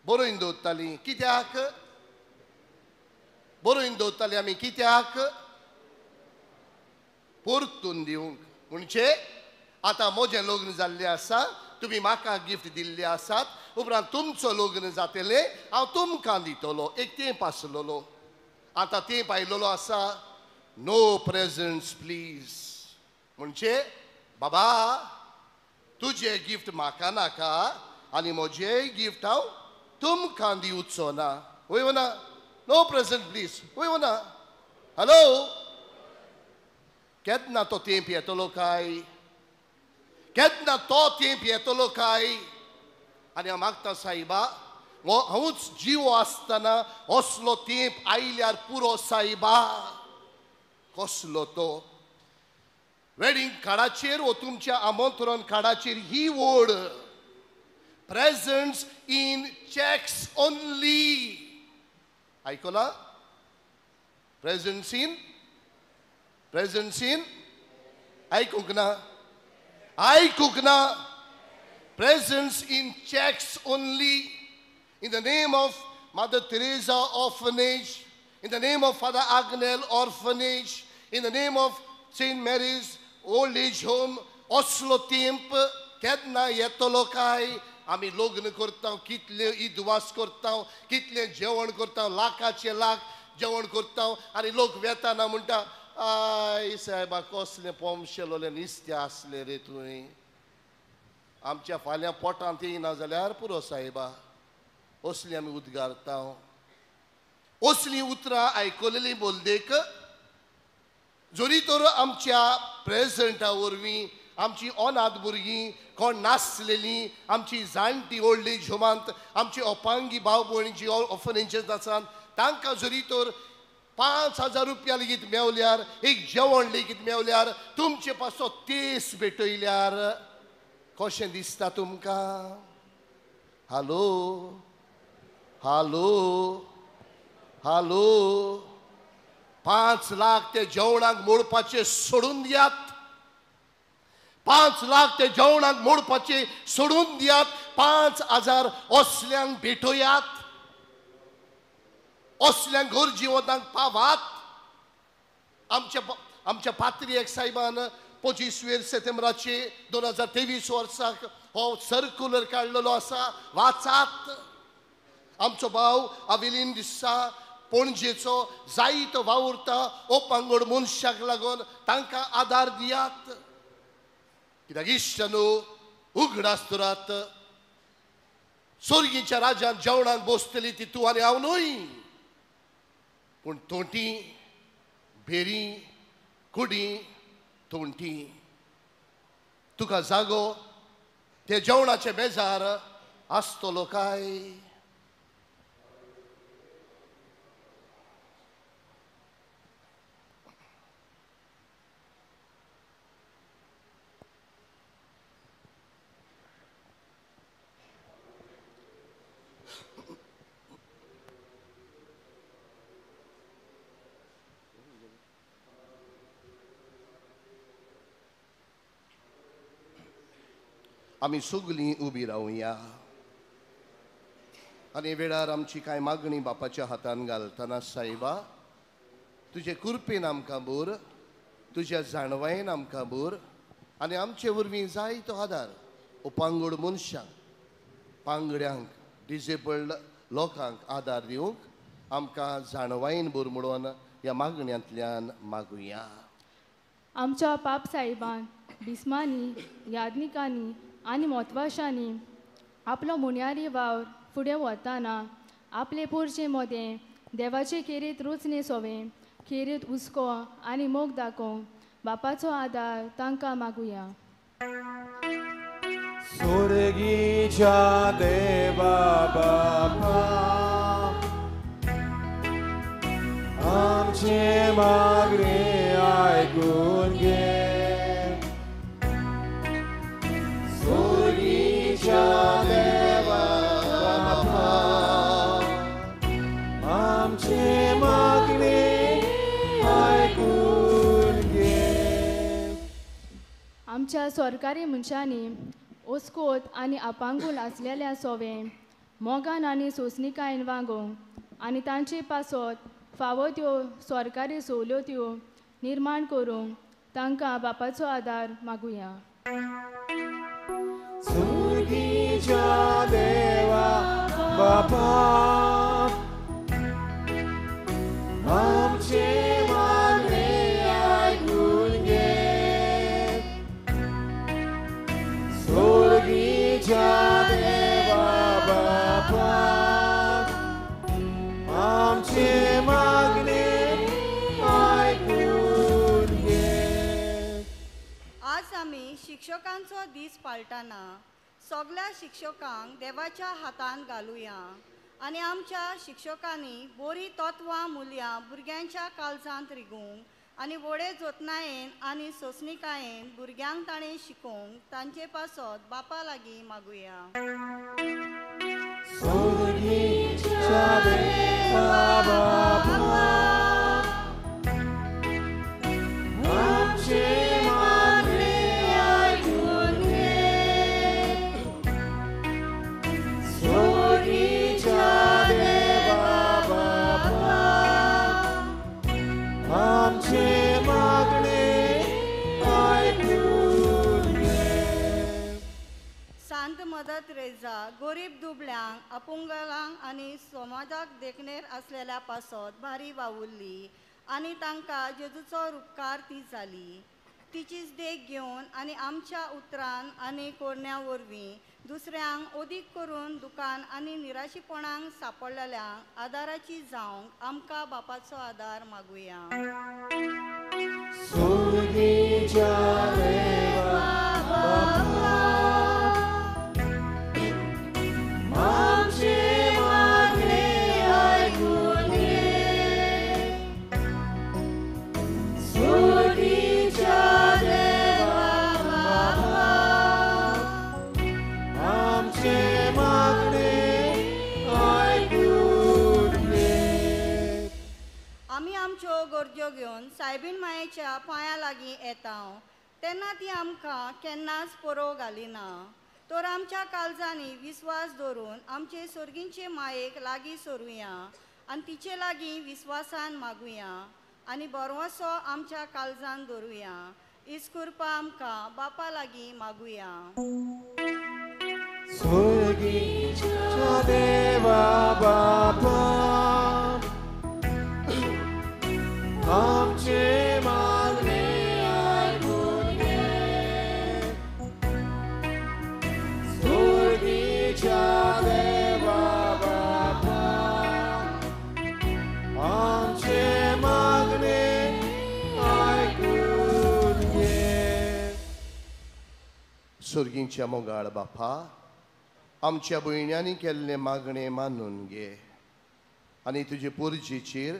बरोवन दवरतालीं. कित्याक बरोवन दवरतालीं आमी? कित्याक? परतून दिवंक. म्हणजे आतां म्हजें लग्न जाल्लें आसा, तुमी म्हाका गिफ्ट दिल्ले आसात, उपरांत तुमचो लग्न जातलें, हांव तुमकां दितलो. एक तेंप आसलोलो, आतां तेंप आयलोलो आसा, नो प्रेजंट्स प्लीज. म्हणजे बाबा तुजें गिफ्ट म्हाका नाका आनी म्हजेंय गिफ्ट हांव तुमकां दिवचो ना. वय ना? No present please. वय ना? हॅलो, केन्ना तो तेंप येतलो काय, केन्ना तो तेंप येतलो काय? आनी हांव मागता सायबा, हांवूच जिवो आसतना असलो तेंप आयल्यार पुरो सायबा. कसलो तो? वेडिंग कार्डाचेर वो तुमच्या आमंत्रण कार्डाचेर ही ओड, प्रेझन्स इन चॅक्स ओनली. आयकला? प्रेझन्स इन, प्रेझन्स इन, आयकूंक ना, आयकूंक ना. Presents in cheques only, in the name of Mother Teresa Orphanage, in the name of Father Agnel Orphanage, in the name of Saint Mary's Old Age Home. असलो तेंप केन्ना येतलो काय? आमी लग्न करता, कितले इदवास करता, कितले जेवण करता, लाखाचे लाख जेवण करता, आनी लोक वेताना म्हणटा, I सायबा कसलें पोमशेलोलें निस्तें आसलें रे तुवें, आमच्या फाल्यां पोटांत येयना जाल्यार पुरो सायबा. असली आमी उद्गारता, असलीं उतरां आयकलेलीं बोलदेक जरी तर आमच्या प्रेझेंटा वरवीं आमची अनाथ भुरगीं, कोण नासलेलीं, आमची जाणटी ओल्ड एज होमांत, आमची अपांगी भाव भयणी जी ऑर्फनेजीस आसात, तांकां जरी तर 5,000 रुपया लेगीत मेवल्यार, एक जेवण लेगीत मेवल्यार, तुमचे पासो तेस भेटयल्यार कशें दिसता तुमकां? हालो हालो हालो. 5 लाख ते जेवणाक मोडपाचे सोडून दियात, 5 लाख ते जेवणाक मोडपाचे सोडून दियात, 5,000 असल्यांक भेटोयात, असल्यांक गरजेवंतांक पावात. आमच्या आमच्या पात्रियक साहेबान 25 सप्टेंबराचे 2023 वर्साक हो सर्कुलर काडलेलो आसा, वाचात. आमचो भाव आवेलीन दिसा पणजेचो जायतो वावुरता ओपांगड मनशाक लागून, तांकां आदार दियात. कित्याक इश्ट न्हू, उगडास दवरात, सोर्गीच्या राजान जेवणाक बसतली ती तूं आनी हांव न्हय, पूण तोंटी भेरी कुडी तोंटी. तुका जागो ते जेवणाचे बेजार आसतलो काय? आमी सगलीं उबी रावया आनी वेळार आमची कांय मागणी बापाच्या हातान घालतना, सायबा तुजे कृपेन आमकां भर, तुज्या जाणवायेन आमकां भर, आनी आमचे वरवीं जायतो आदार उपांगड मनशांक, पांगड्यांक, डिजेबल्ड लोकांक आदार दिवंक आमकां जाणवायेन भर म्हणून ह्या मागण्यांतल्यान मागुया. आमच्या पाप साहेबान, बिस्मांनी, याज्ञिकांनी आनी मोतवाशांनी आपलो मुन्यारी वावर फुडें वताना आपले पोरचे मदें देवाचे खेरीत रुचणे सोवें खेरीत हुस्को आनी मोग दाखोवंक बापाचो आदार तांकां मागुया. सोर्गीच्या देवा बापा, आमचे मागणे आयकून घे. सोर्गीच्या देवा बापा, आमचे मागणे आयकून घे. आमच्या सरकारी मनशांनी ओस्कोत आनी आपांगूल आसलेल्या सोवें मोगान आनी सोंसणीकायेन वागोवंक आनी तांचे पासत फावो त्यो सरकारी सवलत्यो निर्माण करूंक तांकां बापाचो आदार मागुया. सुर्गीच्या देवा बापा, आमचे मागणे आयकून घे. सुर्गीच्या देवा बापा, आमचे मागणे आयकून घे. पाळटाना सगळ्या शिक्षकांक देवाच्या हातान घालुया आनी आमच्या शिक्षकांनी बरी तत्वां मुल्यां भुरग्यांच्या काळजांत रिगूंक आनी व्हडे जतनायेन आनी सोंसणिकायेन भुरग्यांक ताणें शिकोवंक तांचे पासत बापा लागीं मागुया. मदत रेजा गरीब दुबळ्यांक अपंगलांक आनी समाजाक देखणेर आसलेल्या पासत भारी वावुरली आनी तांकां जेजूचो रुपकार ती जाली. तिचीच देख घेवन आनी आमच्या उतरान आनी कोरण्या वरवीं दुसऱ्यांक अदीक करून दुकान आनी निराशीपणाक सांपडलेल्यांक आदाराची जावंक आमकां बापाचो आदार मागुया. गरजो घेवन सायबीण मायेच्या पांया लागीं येता तेन्ना ती आमकां केन्नाच पोरोव घालिना, तर आमच्या काळजांनी विस्वास दवरून आमचे सर्गींचे मायेक लागीं सरुया आनी तिचे लागीं विस्वासान मागुया आनी बरवसो आमच्या काळजान दवरुया. इस्कुर्पा आमकां बापा लागीं मागुया. स्वर्गीच्या देवा बापा आमचे मागणे आयकून घे, स्वर्गीच्या देवा बापा आमचे मागणे आयकून घे. स्वर्गींच्या मोगाळ बापा, आमच्या भयण्यांनी केल्लें मागणें मानून घे आनी तुजे पोरजेचेर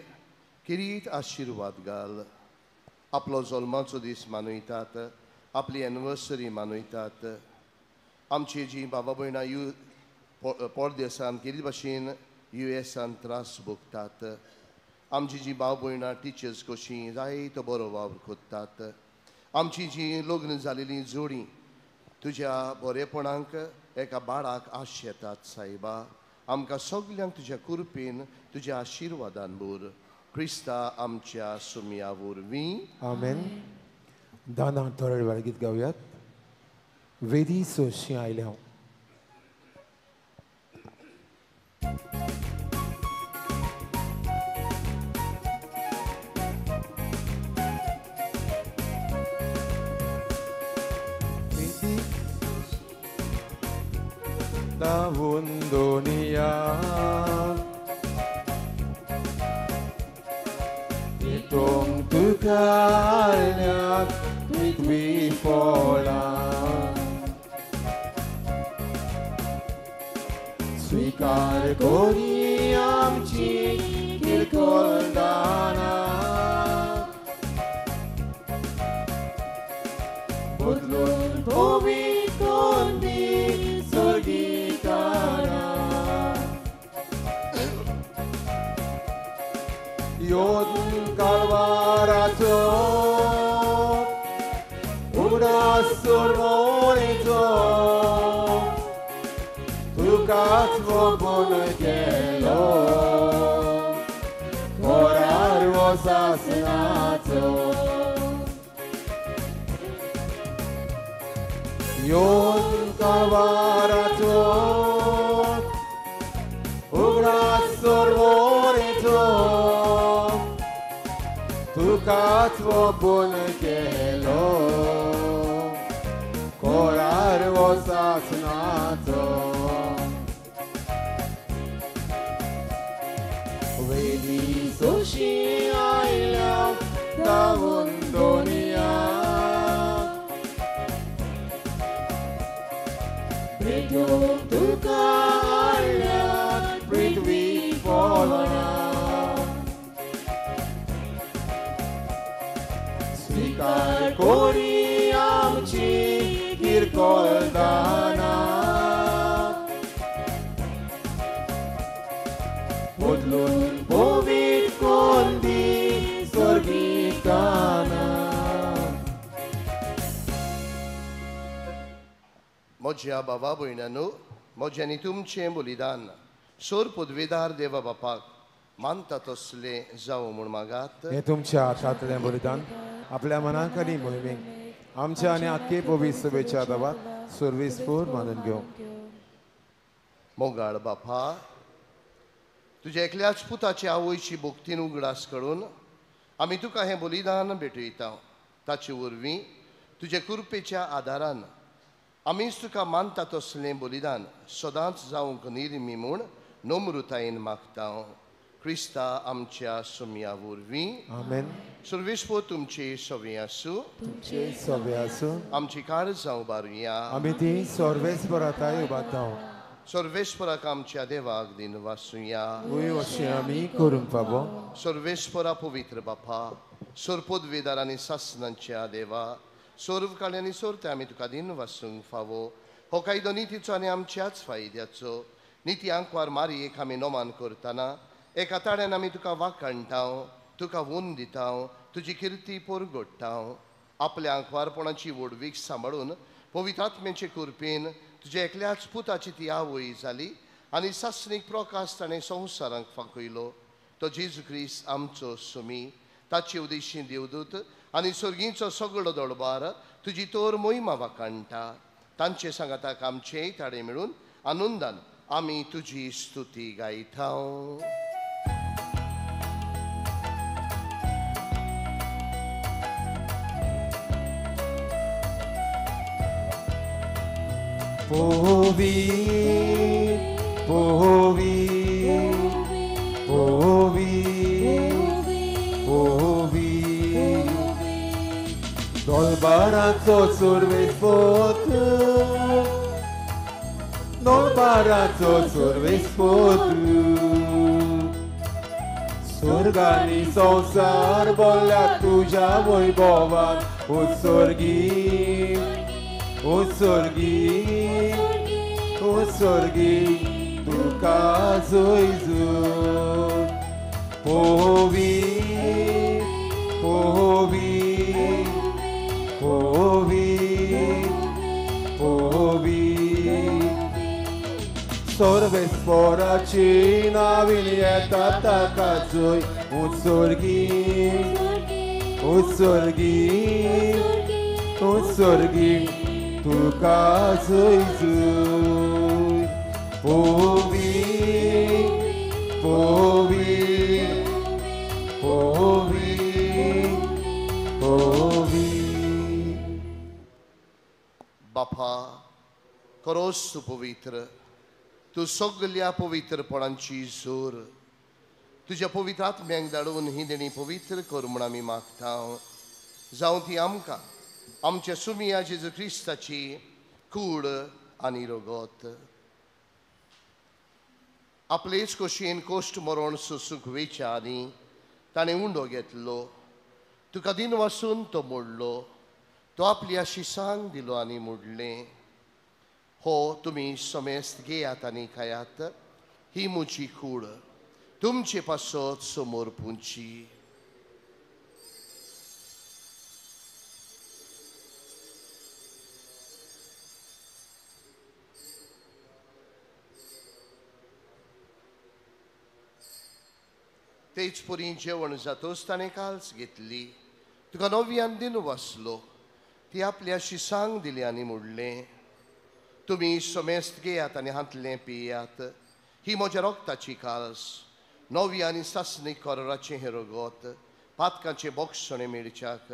किरीट आशिर्वाद घाल. आपलो जल्माचो दीस मनयतात, आपली एनिवर्सरी मनयतात. आमची जी बाबा भयणां you परदेसान कितें भाशेन यू एसान त्रास भोगतात, आमची जी भाव भयणां टिचर्स कशीं जायतो बरो वावर करतात, आमची जी लग्न जालेलीं जोडी तुज्या बरेपणाक एका बाळाक आश येतात. सायबा, आमकां सगल्यांक तुज्या कृपेन तुज्या आशिर्वादान भर. क्रिस्ता आमच्या सुमया वरवीं आमेन. दाना थोड्या वेळार गीत गावयात. वेदी सोशी आयल्या हांव. वेदी धांवून Doniya Itong tukalnya Itwipola Svikar kori amchi kirkoldana Budlun povitondi sorgitana Yodun kalvarato उगडास सोडवणेचो तुकाच वोबून गेलो कोरार वो सासनाचो योन kalvarato उगडास सोडवणेचो तुकाच वोबून गेलो कोरार वो सासनाचो वेदी सोशी आयल्या धांवून दोनिया भेटूंक तुका हाडल्यात पृथ्वी फळां. स्वीकार कोरी आमची किरकोळ दानां, बदलून पवित्र कोंदी स्वर्गीक दानां. म्हज्या बाबा भयणांनो, म्हजें आनी तुमचें बलिदान सोर पदवेदार देवा बापाक मानता तसलें जावं म्हूण मागात. हें तुमच्या हातांतलें बलिदान आपल्या मनाक आनी मोहिमेक आमच्या आनी आख्खे पवित्र सभेच्या देवाक सर्वेस्पोर मानून घेवं. मोगाळ बापा, तुज्या एकल्याच पुताचे आवयची भक्तीन उगडास करून आमी तुका हें बलिदान भेटयता. ताचे वरवीं तुजे कृपेच्या आदारान आमीच तुका मानता तसलें बलिदान सदांच जावंक निर्मी म्हूण नम्रतायेन मागता. क्रिस्ता आमच्या सुमया वरवीं. आमेन. सर्वेस्पोर तुमचे सवे आसूं. तुमचे सवे आसूं. आमची काळजां उबारुया. आमी ती सर्वेस्पराताय उबारता. सर्वेस्पराक आमच्या देवाक दिन वासुया. वय अशें आमी करूंक फावो. सर्वेस्परा पवित्र बापा, सोर पदवेदार आनी सासनांच्या देवा, सर्व काळी आनी सोरते आमी तुका दिन वासूंक फावो. हो कायदो नितीचो आनी आमच्याच फायद्याचो. निती आंकवार मारयेक आमी नमान करतना एका ताड्यान आमी तुका वाखाणटा, तुका वून दिता, तुजी किर्ती परगडटा. आपल्या आंकवारपणाची व्हडवीक सांबाळून पवित्र आत्म्याचे कृपेन तुज्या एकल्याच पुताची ती आवय जाली आनी सासणीक प्रकाश ताणें संवसारांक फांकयलो. तो जेजू क्रिस्त आमचो सुमी. ताचे उदेशी देवदूत आनी सर्गींचो सगळो दळबार तुजी तोर मोहिमा वाखाणटा. तांचे सांगाताक आमचेय ताडे मेळून आनंदान आमी तुजी स्तुती गायता. पवित्र पवित्र पवित्र पवित्र दरबाराचो सर्वेस्पोर, दरबाराचो सर्वेस्पोर, स्वर्गानी संवसार बोल्ल्या तुज्या वैभवान. उत्सर्गी उत्सर्गी उत्सर्गी तुका जय जय. पवित्र पवित्र पवित्र पवित्र सर्वेस्पराची नावीन येता ताका जय. उत्सर्गी उत्सर्गी उत्सर्गी तुका जय जय. पवित्र पवित्र पवित्र पवित्र. बापा, खरोच तूं पवित्र, तूं सगल्या पवित्रपणांची जोर. तुज्या पवित्र आत्म्यांक धाडून ही देणी पवित्र कर म्हूण आमी मागता. जावं ती आमकां आमच्या सुमिया जेजू क्रिस्ताची कूड आनी रगत. आपलेच खोशयेन कोश्ट मरण सोसूंक वेच्या आनी ताणें उंडो घेतलो, तुका दिन वासून तो मोडलो, तो आपल्या शिसांक दिलो आनी मोडलें, हो तुमी समेस्त घेयात आनी खायात, ही म्हजी कूड तुमचे पासत समोर पुंची. तेच परी जेवण जातोच ताणें काल्स घेतली, तुका नव्यान दिन वाचलो, ती आपल्या शिसांक दिली आनी म्हणलें, तुमी समेस्त घेयात आनी हांतलें पियात, ही म्हज्या रोगताची काल्स, नवी आनी सासणीक कराराचें हें रगत, पातकांचें बोगसणें मेळच्याक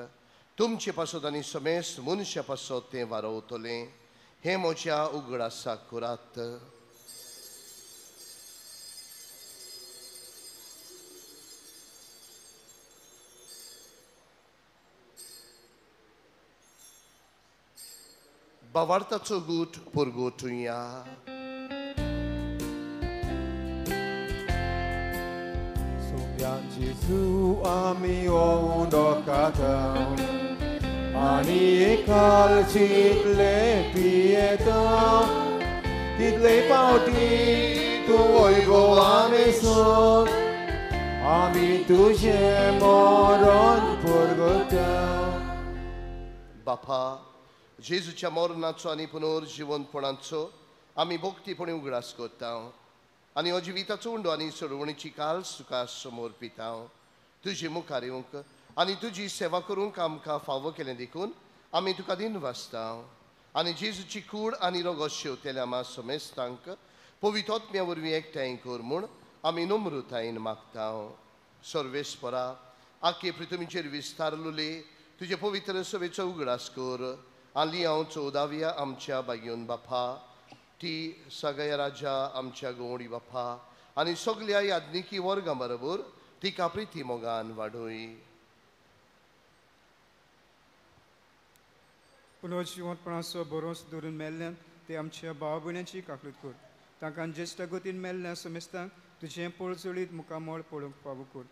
तुमचे पासत आनी समेस्त मनशा पासत तें वारवतलें, हें म्हज्या उगडासाक करात. बावार्थाचो गूट पुरगोटुया. Somian Jesu आमी ओंडोकाता आनी एकाल चितले पियेता तितले पावटी तूं वय गो आमी आमी तुजें मरण परगता. बापा, जेजूच्या मरणाचो आनी पुनर्जिवंतपणाचो आमी भक्तीपणी उगडास करता आनी हो जिविताचो उंडो आनी सोडवणीची काल तुका समर्पिता. तुजे मुखार येवंक आनी तुजी सेवा करूंक आमकां फावो केलें देखून आमी तुका दिन वाचता आनी जेजूची कूड आनी रोगो शेवतेल्या आमा समेस्तांक पवित्र वरवीं एकठांय कर म्हूण आमी नम्रतायेन मागता. सर्वेस्परा, आखे पृथ्वीचेर विस्तारलेले तुजे पवित्र सभेचो उगडास कर आनी हांव 14व्या आमच्या बागयोन बापा, ती सगळ्या राजा आमच्या गवळी बापा आनी सगळ्या याज्ञिकी वर्गां बरोबर तिका प्रिती मोगान वाडय. पुनर्जिवंतपणाचो भरोस धरून मेल्ल्यान ते आमच्या भाव भयणांची काकलूत कर. तांकां ज्येश्ठ गतीन मेल्ल्या समेस्तांक तुजें पळचळीत मुखामळ पळोवंक फावो कर.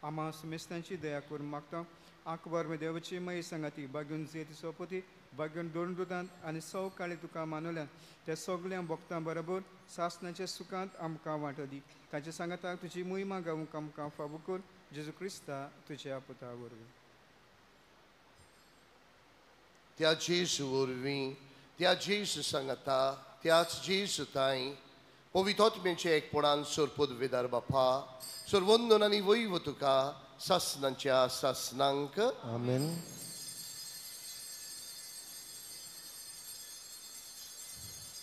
आमा समेस्तांची दया करून मागता. आंकवार देवाची मय सांगाती बागून जेती सोपती बागून दोन दुतांत आनी सौ काळी तुका मानवल्यान त्या सगळ्या भक्तां बरोबर सासणाच्या सुखांत आमकां वांटो दी. ताचे सांगाताक तुजी मोहिमा गावूंक आमकां फावो कर. जेजू क्रिस्ता तुज्या पुता वरवीं. त्या जेजू वरवीं, त्या जेजू सांगाता, त्याच जेजू ताई पवित्र एकपणान सरपदवेदार बापा, सर्वंदन आनी वैव तुका सासणांच्या सासणांक. आमेन.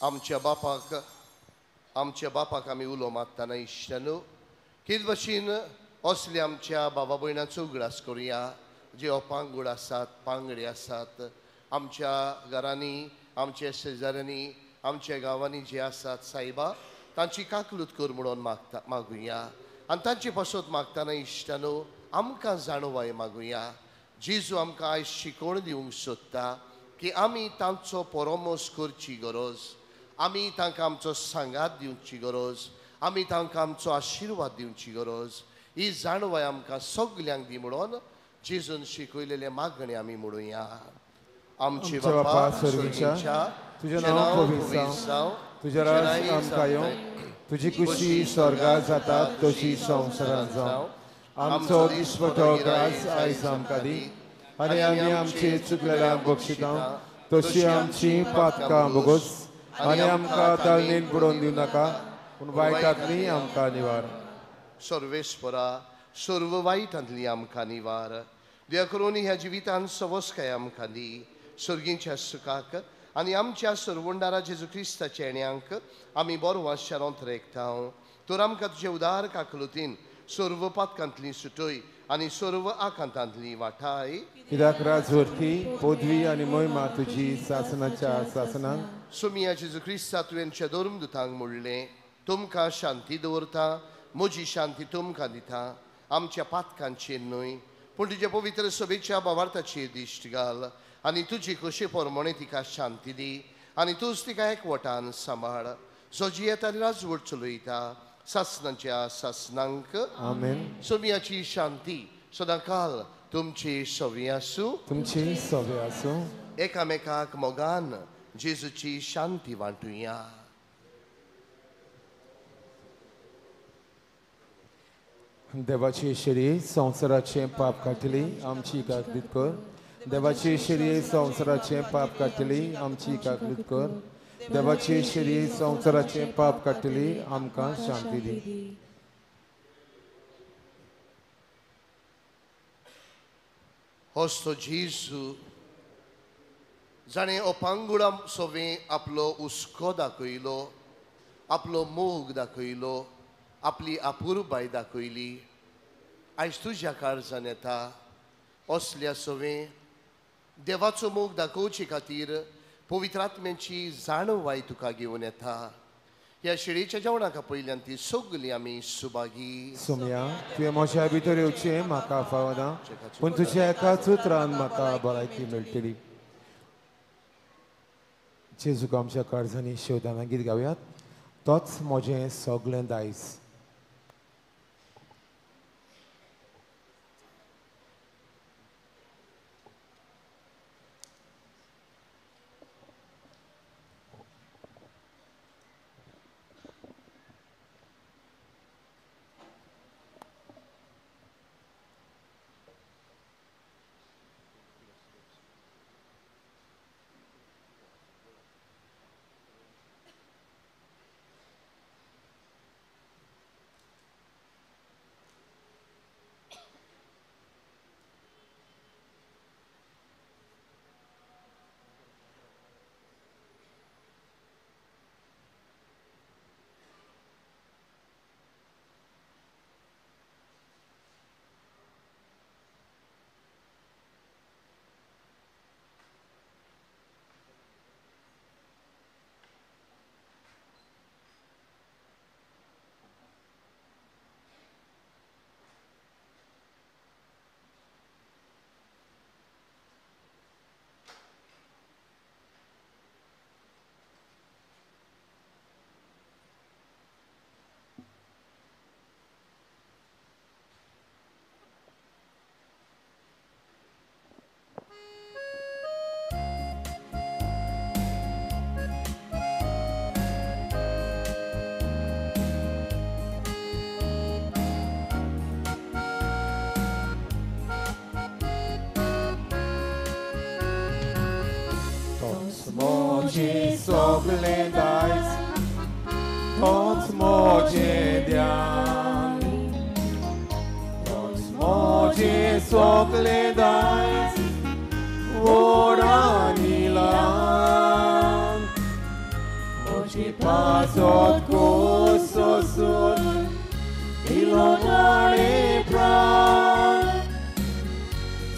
आमच्या बापाक आमी उलो मारतना इश्टानो कितें भशेन असले आमच्या बाबा भयणाचो उगडास करुया जे अपांगूड आसात, पांगडे आसात, आमच्या घरांनी, आमच्या शेजाऱ्यांनी, आमच्या गांवांनी जे आसात सायबा, तांची काकलूत कर म्हणून मागुया आनी तांचे पासत मागतना इश्टानो आमकां जाणवाय मागुया. जेजू आमकां आयज शिकवण दिवंक सोदता की आमी तांचो परामर्श करची गरज, आमी तांकां आमचो सांगात दिवची गरज, आमी तांकां आमचो आशिर्वाद दिवची गरज. ही जाणवाय आमकां सगल्यांक दी म्हणून जेजून शिकयलेले मागणें आमी म्हणुया. आमचे बापा स्वर्गीच्या, तुजें नांव पवित्र जावं, तुजें राज्य आमकां येवं, तुजी खुशी स्वर्गार जाता तशी संवसारांत जावं. आमचो दिसपटो ग्रास आयज आमकां दी आनी आमी आमचे चुकलेल्यांक बक्षिता तशी आमची पातकां भोगोस आनी आमकां ताळणेन बुडोवन दिवं नाका, पूण वायटांतली आमकां निवार. सर्वेस्परा, सर्व वायटांतली आमकां निवार. देवा करून ह्या जिवितान सवस्काय आमकां दी, सर्गींच्या सुखाक आनी आमच्या सर्वंडारा जेजू क्रिस्ताच्या येण्यांक आमी बरो वाशारांत रेखता. तर आमकां तुजे उदार काकलुतीन सर्व पातकांतली सुटय आनी सर्व आकांतांतली वाठाय. कित्याक राजवरती पदवी आनी मोहिमा तुजी सासणाच्या सासणांक. सोमिया जेजू क्रिस्ता, तुवें धर्मदुतांक म्हणलें, तुमकां शांती दवरता, म्हजी शांती तुमकां दिता. आमच्या पातकांचेर न्हय पूण तुज्या पवित्र सभेच्या भावार्थाचेर दिश्ट घाल आनी तुजी खोशे प्रमाणे तिका शांती दी आनी तूंच तिका एकवटान सांबाळ. जो जियेता आनी राजवट चलयता सासणाच्या सासणांक. आमेन. सोमियाची शांती सदांकाल तुमची सवी आसूं. तुमची सवी आसूं. एकामेकाक मोगान जेजूची शांती वांटुया. देवाची शरीर संवसाराचें पाप काडटली आमची काकलीत कर. देवाची शरीर संवसाराचें पाप काडटली आमची काकलीत कर. देवाची शरीर संवसाराचें पाप काडटली आमकां शांती दी. होस्तो जेजू जाणें अपांगुळा सोवें आपलो हुस्को दाखयलो, आपलो मोग दाखयलो, आपली अपुरबाय दाखयली, आयज तुज्या काळजान येता असल्या सोवें देवाचो मोग दाखोवचे खातीर पवित्र आत्म्याची जाणवाय तुका घेवन येता. ह्या शिळेच्या जेवणाक पयल्यान ती सगळी आमी सुभागी. सोम्या, तुवें म्हज्या भितर येवचें म्हाका फावना, पूण तुज्या एकाच उतरान म्हाका भलायकी मेळटली. जेजूक आमच्या काळजांनी शेवदाना गीत गावयात. तोच म्हजें सगळें दायज. म्हजें सगळें दायज, तोच म्हजें ध्यान, तोच म्हजें सगळें दायज, व्हड आनी ल्हान. म्हजे पासत खोस सोसून दिलो ताणें प्राण,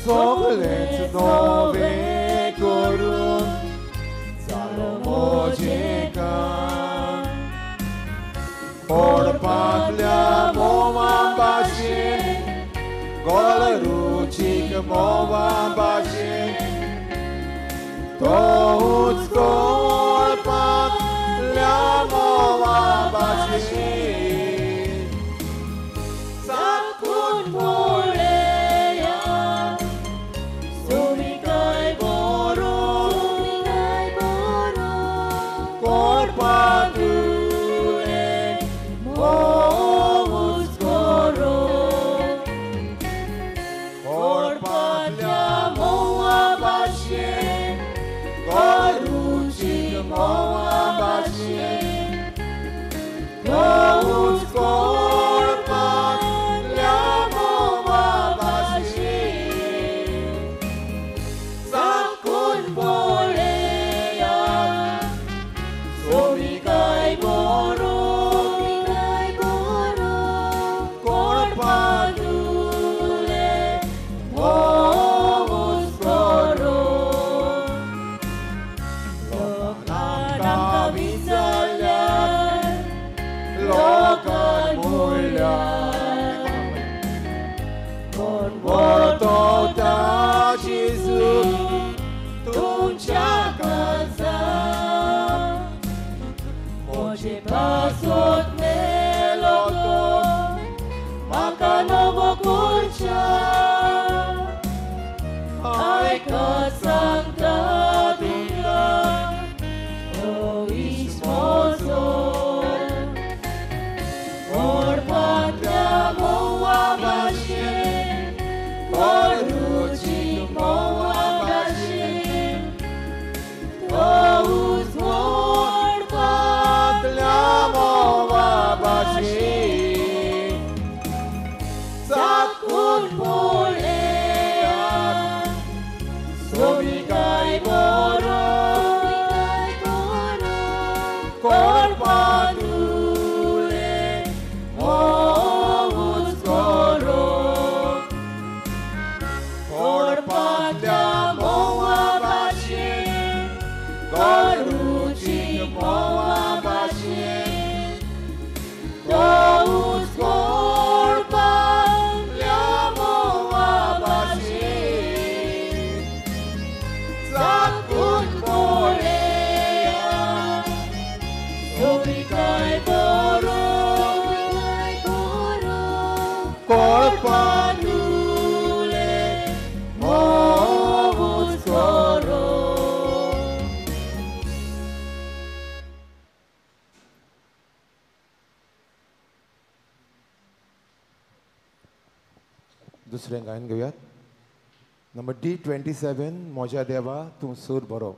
सगळेंच नवें करून म्हजें काम. कोडपांतल्या म्होंवा भाशेन, गोड रुचीक म्होंवा भाशेन, तोच कोडपांतल्या म्होंवा भाशेन. साकून पळया सोबिकाय बरो, कोडपांतुलें म्होंवूच करो. कोडपांतल्या म्होंवा भाशेन, गोड रुचीक म्होंवा भाशेन, तोच कोडपांतल्या म्होंवा भाशेन. साकून पळया सोबिकाय बरो, कोडपांतुलें म्होंवूच करो. लोकान आमकां विसरल्यार, लोकान म्हणल्यार, कोण वळखता जेजू तुमच्या काळजांत. म्हजे पासत मेलो तो, म्हाका नवो करच्या. आयकत सांगता तुमकां हो इश्ट म्हजो. कोडपांतल्या म्होंवा भाशेन, गोड रुचीक म्होंवा भाशेन, तोच कोडपांतल्या म्होंवा भाशेन. साकून पळया सोबिकाय बरो, कोडपांतुलें म्होंवूच करो. कोडपांतल्या म्होंवा भाशेन, गोड रुचीक म्होंवा भाशेन, तोच कोडपांतल्या म्होंवा भाशेन. साकून पळया होविकाय बरो कोळपानुले मोवूच करो. दुसरें गायन घेवयात. नंबर D27, म्हज्या देवा तूं सूर बरो.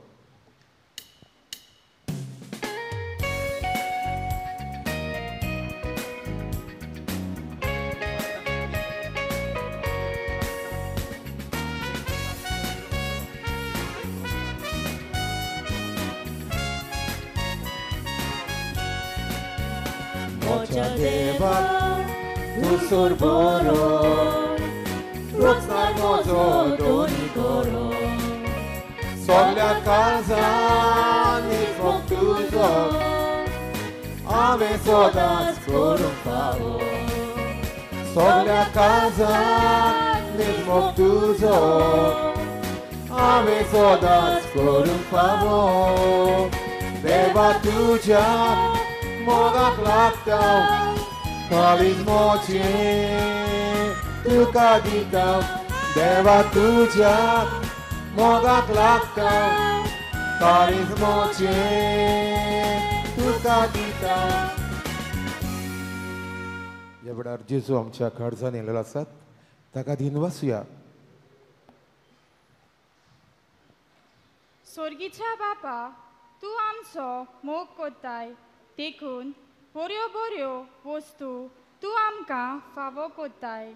म्हज्या देवा तूं सूर बरो, रोजनार म्हजो दोनी करो, सगल्या काळजांनी मोग तुजो हांवें सदांच करूंक फावो, सगल्या काळजांनी मोग तुजो हांवें सदांच करूंक फावो. देवा तुज्या मोगाक लागता काळीज म्हजें तुका दिता, देवा तुज्या मोगाक लागता काळीज म्हजें तुका दिता. ह्या वेळार जेजू आमच्या काळजान येयलेलो आसात, ताका दिनवासुया. सोर्गीच्या बापा, तूं आमचो मोग कोत्ताय, देखून बऱ्यो बऱ्यो वस्तू तूं आमकां फावो कोत्ताय.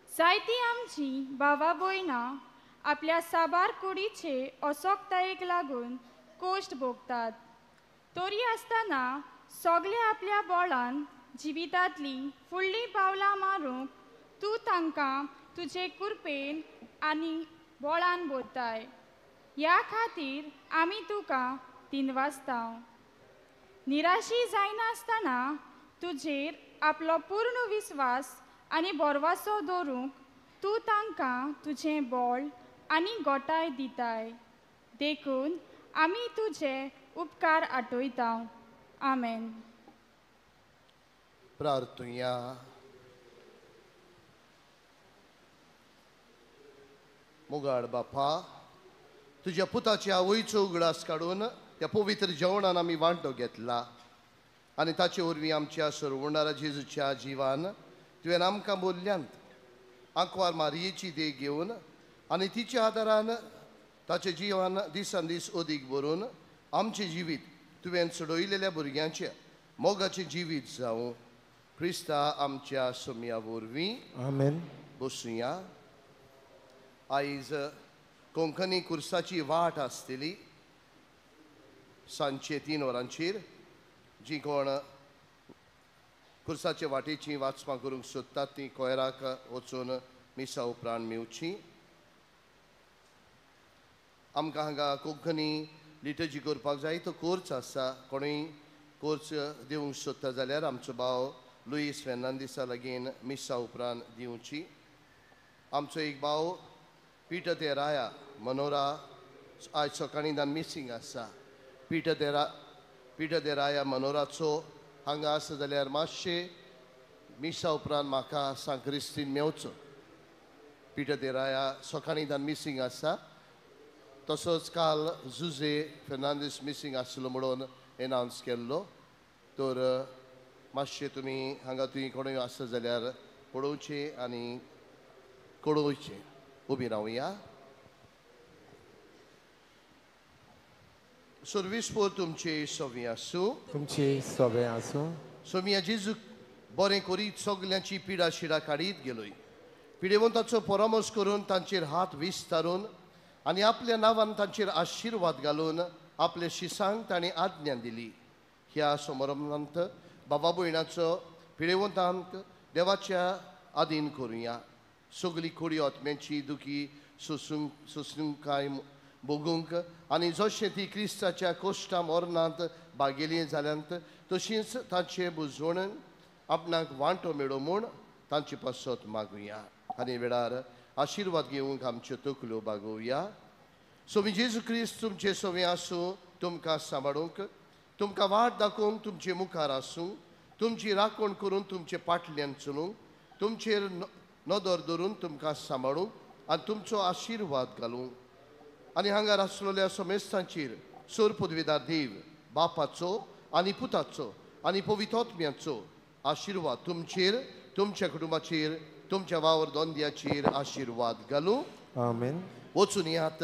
जायतीं आमची भावा भयणां आपल्या साबार कुडीचे असोकतायेक लागून कोश्ट भोगतात, तरी आसतना सगळे आपल्या बोळान जिवितांतलीं फुडलीं पावलां मारूंक तूं तांकां तुजे कृपेन आनी बोळान भरताय. ह्या खातीर आमी तुका दिनवासता. निराशी जायनासतना तुजेर आपलो पूर्ण विस्वास आनी भरवासो दवरूंक तूं तांकां तुजें बोळ आनी गोठाय दिताय, देखून आमी तुजे उपकार आठयता. आमेन. प्रार्थुया. मुगाड बापा, तुज्या पुताच्या आवयचो उगडास काडून त्या पवित्र जेवणान आमी वांटो घेतला आनी ताचे वरवीं आमच्या सरवणारा जेजूच्या जिवान तुवें आमकां बोल्ल्यांत. आंकवार मारयेची देख घेवन आनी तिच्या आदारान ताचे जिवान दिसान दीस अदीक भरून आमचें जिवीत तुवें चडयलेल्या भुरग्यांचें मोगाचें जिवीत जावं. क्रिस्ता आमच्या सोम्या वरवीं. आमेन. बसुया. आयज कोंकणी कुर्साची वाट आसतली सांजचे 3 वरांचेर. जी कोण कुर्साचे वाटेची वाचपां करूंक सोदतात ती कोयराक वचून मिसा उपरांत मेवची. आमकां हांगा कोंकणी लिटर्जी करपाक जाय तो कोर्स आसा. कोणूय कोर्स दिवंक सोदता जाल्यार आमचो भाव लुईस फेर्नांदीसा लागीं मिसा उपरांत दिवची. आमचो एक भाव पीटर तेराया मनोरा आयज सकाळीं दान मिसींग आसा. पीटर देराया मनोराचो हांगा आसा जाल्यार मातशें मिसा उपरांत म्हाका सांक्रिस्तीन मेवचो. पीटर देराया सकाळीं दान मिसींग आसा. तसोच काल जुजे फेर्नांदीस मिसींग आसलो म्हणून एनावन्स केल्लो. तर मातशें तुमी हांगा तुमी कोणूय आसा जाल्यार पळोवचें आनी कळोवचें. उबी रावया. सर्वीस पोर तुमचे सवी आसूं. तुमचे सवे आसूं. सोमिया जेजू बरें करीत सगल्यांची पिडा शिडा काडीत गेलोय. पिडेवंताचो परामर्श करून तांचेर हात विस्तारून आनी आपल्या नांवान तांचेर आशिर्वाद घालून आपल्या शिसांक ताणें आज्ञा दिली. ह्या समारंभांत बाबा भयणाचो पिडेवंतांक देवाच्या आदीन करुया. सगली खोडी आत्म्यांची दुखी सोसूंक भोगूंक आनी जशें ती क्रिस्ताच्या कोश्टा मरणांत भागेली जाल्यांत तशींच तांचे बुजवण आपणाक वांटो मेळो म्हूण तांचे पासत मागुया. आनी वेळार आशिर्वाद घेवंक आमच्यो तकल्यो बागोवया. सोमी जेजू क्रिस्त तुमचे सोमी आसूं, तुमकां सांबाळूंक तुमकां वाट दाखोवंक तुमचे मुखार आसूं, तुमची राखण करून तुमचे पाटल्यान चलूंक, तुमचेर नदर धरून तुमकां सांबाळूंक आनी तुमचो आशिर्वाद घालूंक. आनी हांगार आसलेल्या समेस्तांचेर सोर पदवीदार देव बापाचो आनी पुताचो आनी पवित्र आशिर्वाद तुमचेर, तुमच्या कुटुंबाचेर, तुमच्या वावर दोंद्याचेर आशिर्वाद घालूं. आमेन. वचून यात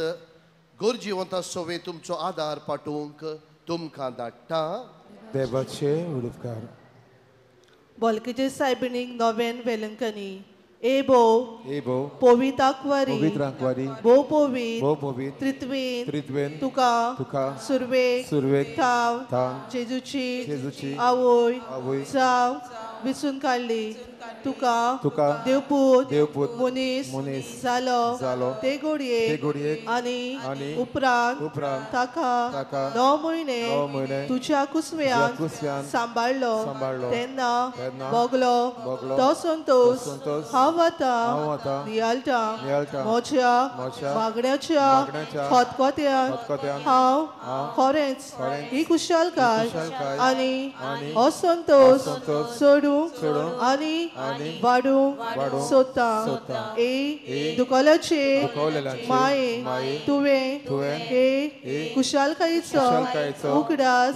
गरजेवंता सवे तुमचो आदार पाठोवंक तुमकां धाडटा. देवाचे उपकार. बोलकेचे सायबिणीक नवेन वेलंकनी एबो एबो पवित्रांकवारी पवित्रांकवारी भोव पवित्र भोव पवित्र त्रित्वेन त्रित्वेन तुका तुका सुरवेक सुरवेक थाव थाव जेजूची जेजूची आवय आवय जाव विसून काडली तुका तुका देवपूत देवपूत मनीस मनीस जालो जालो ते घोडयेक आनी आनी उपरांत उपरांत ताका ताका 9 म्हयने तुज्या कुसव्यान सांबाळलो सांबाळलो तेन्ना भोगलो तो संतोष हांव आतां नियाळटा म्हज्या मागण्याच्या खतखत्यान हांव खरेंच ही कुशालकाय आनी हो संतोष सोडूंक आनी वाडूंक सोदता. ए दुखोल्याचे माये तुवें हे कुशालकायेचो उगडास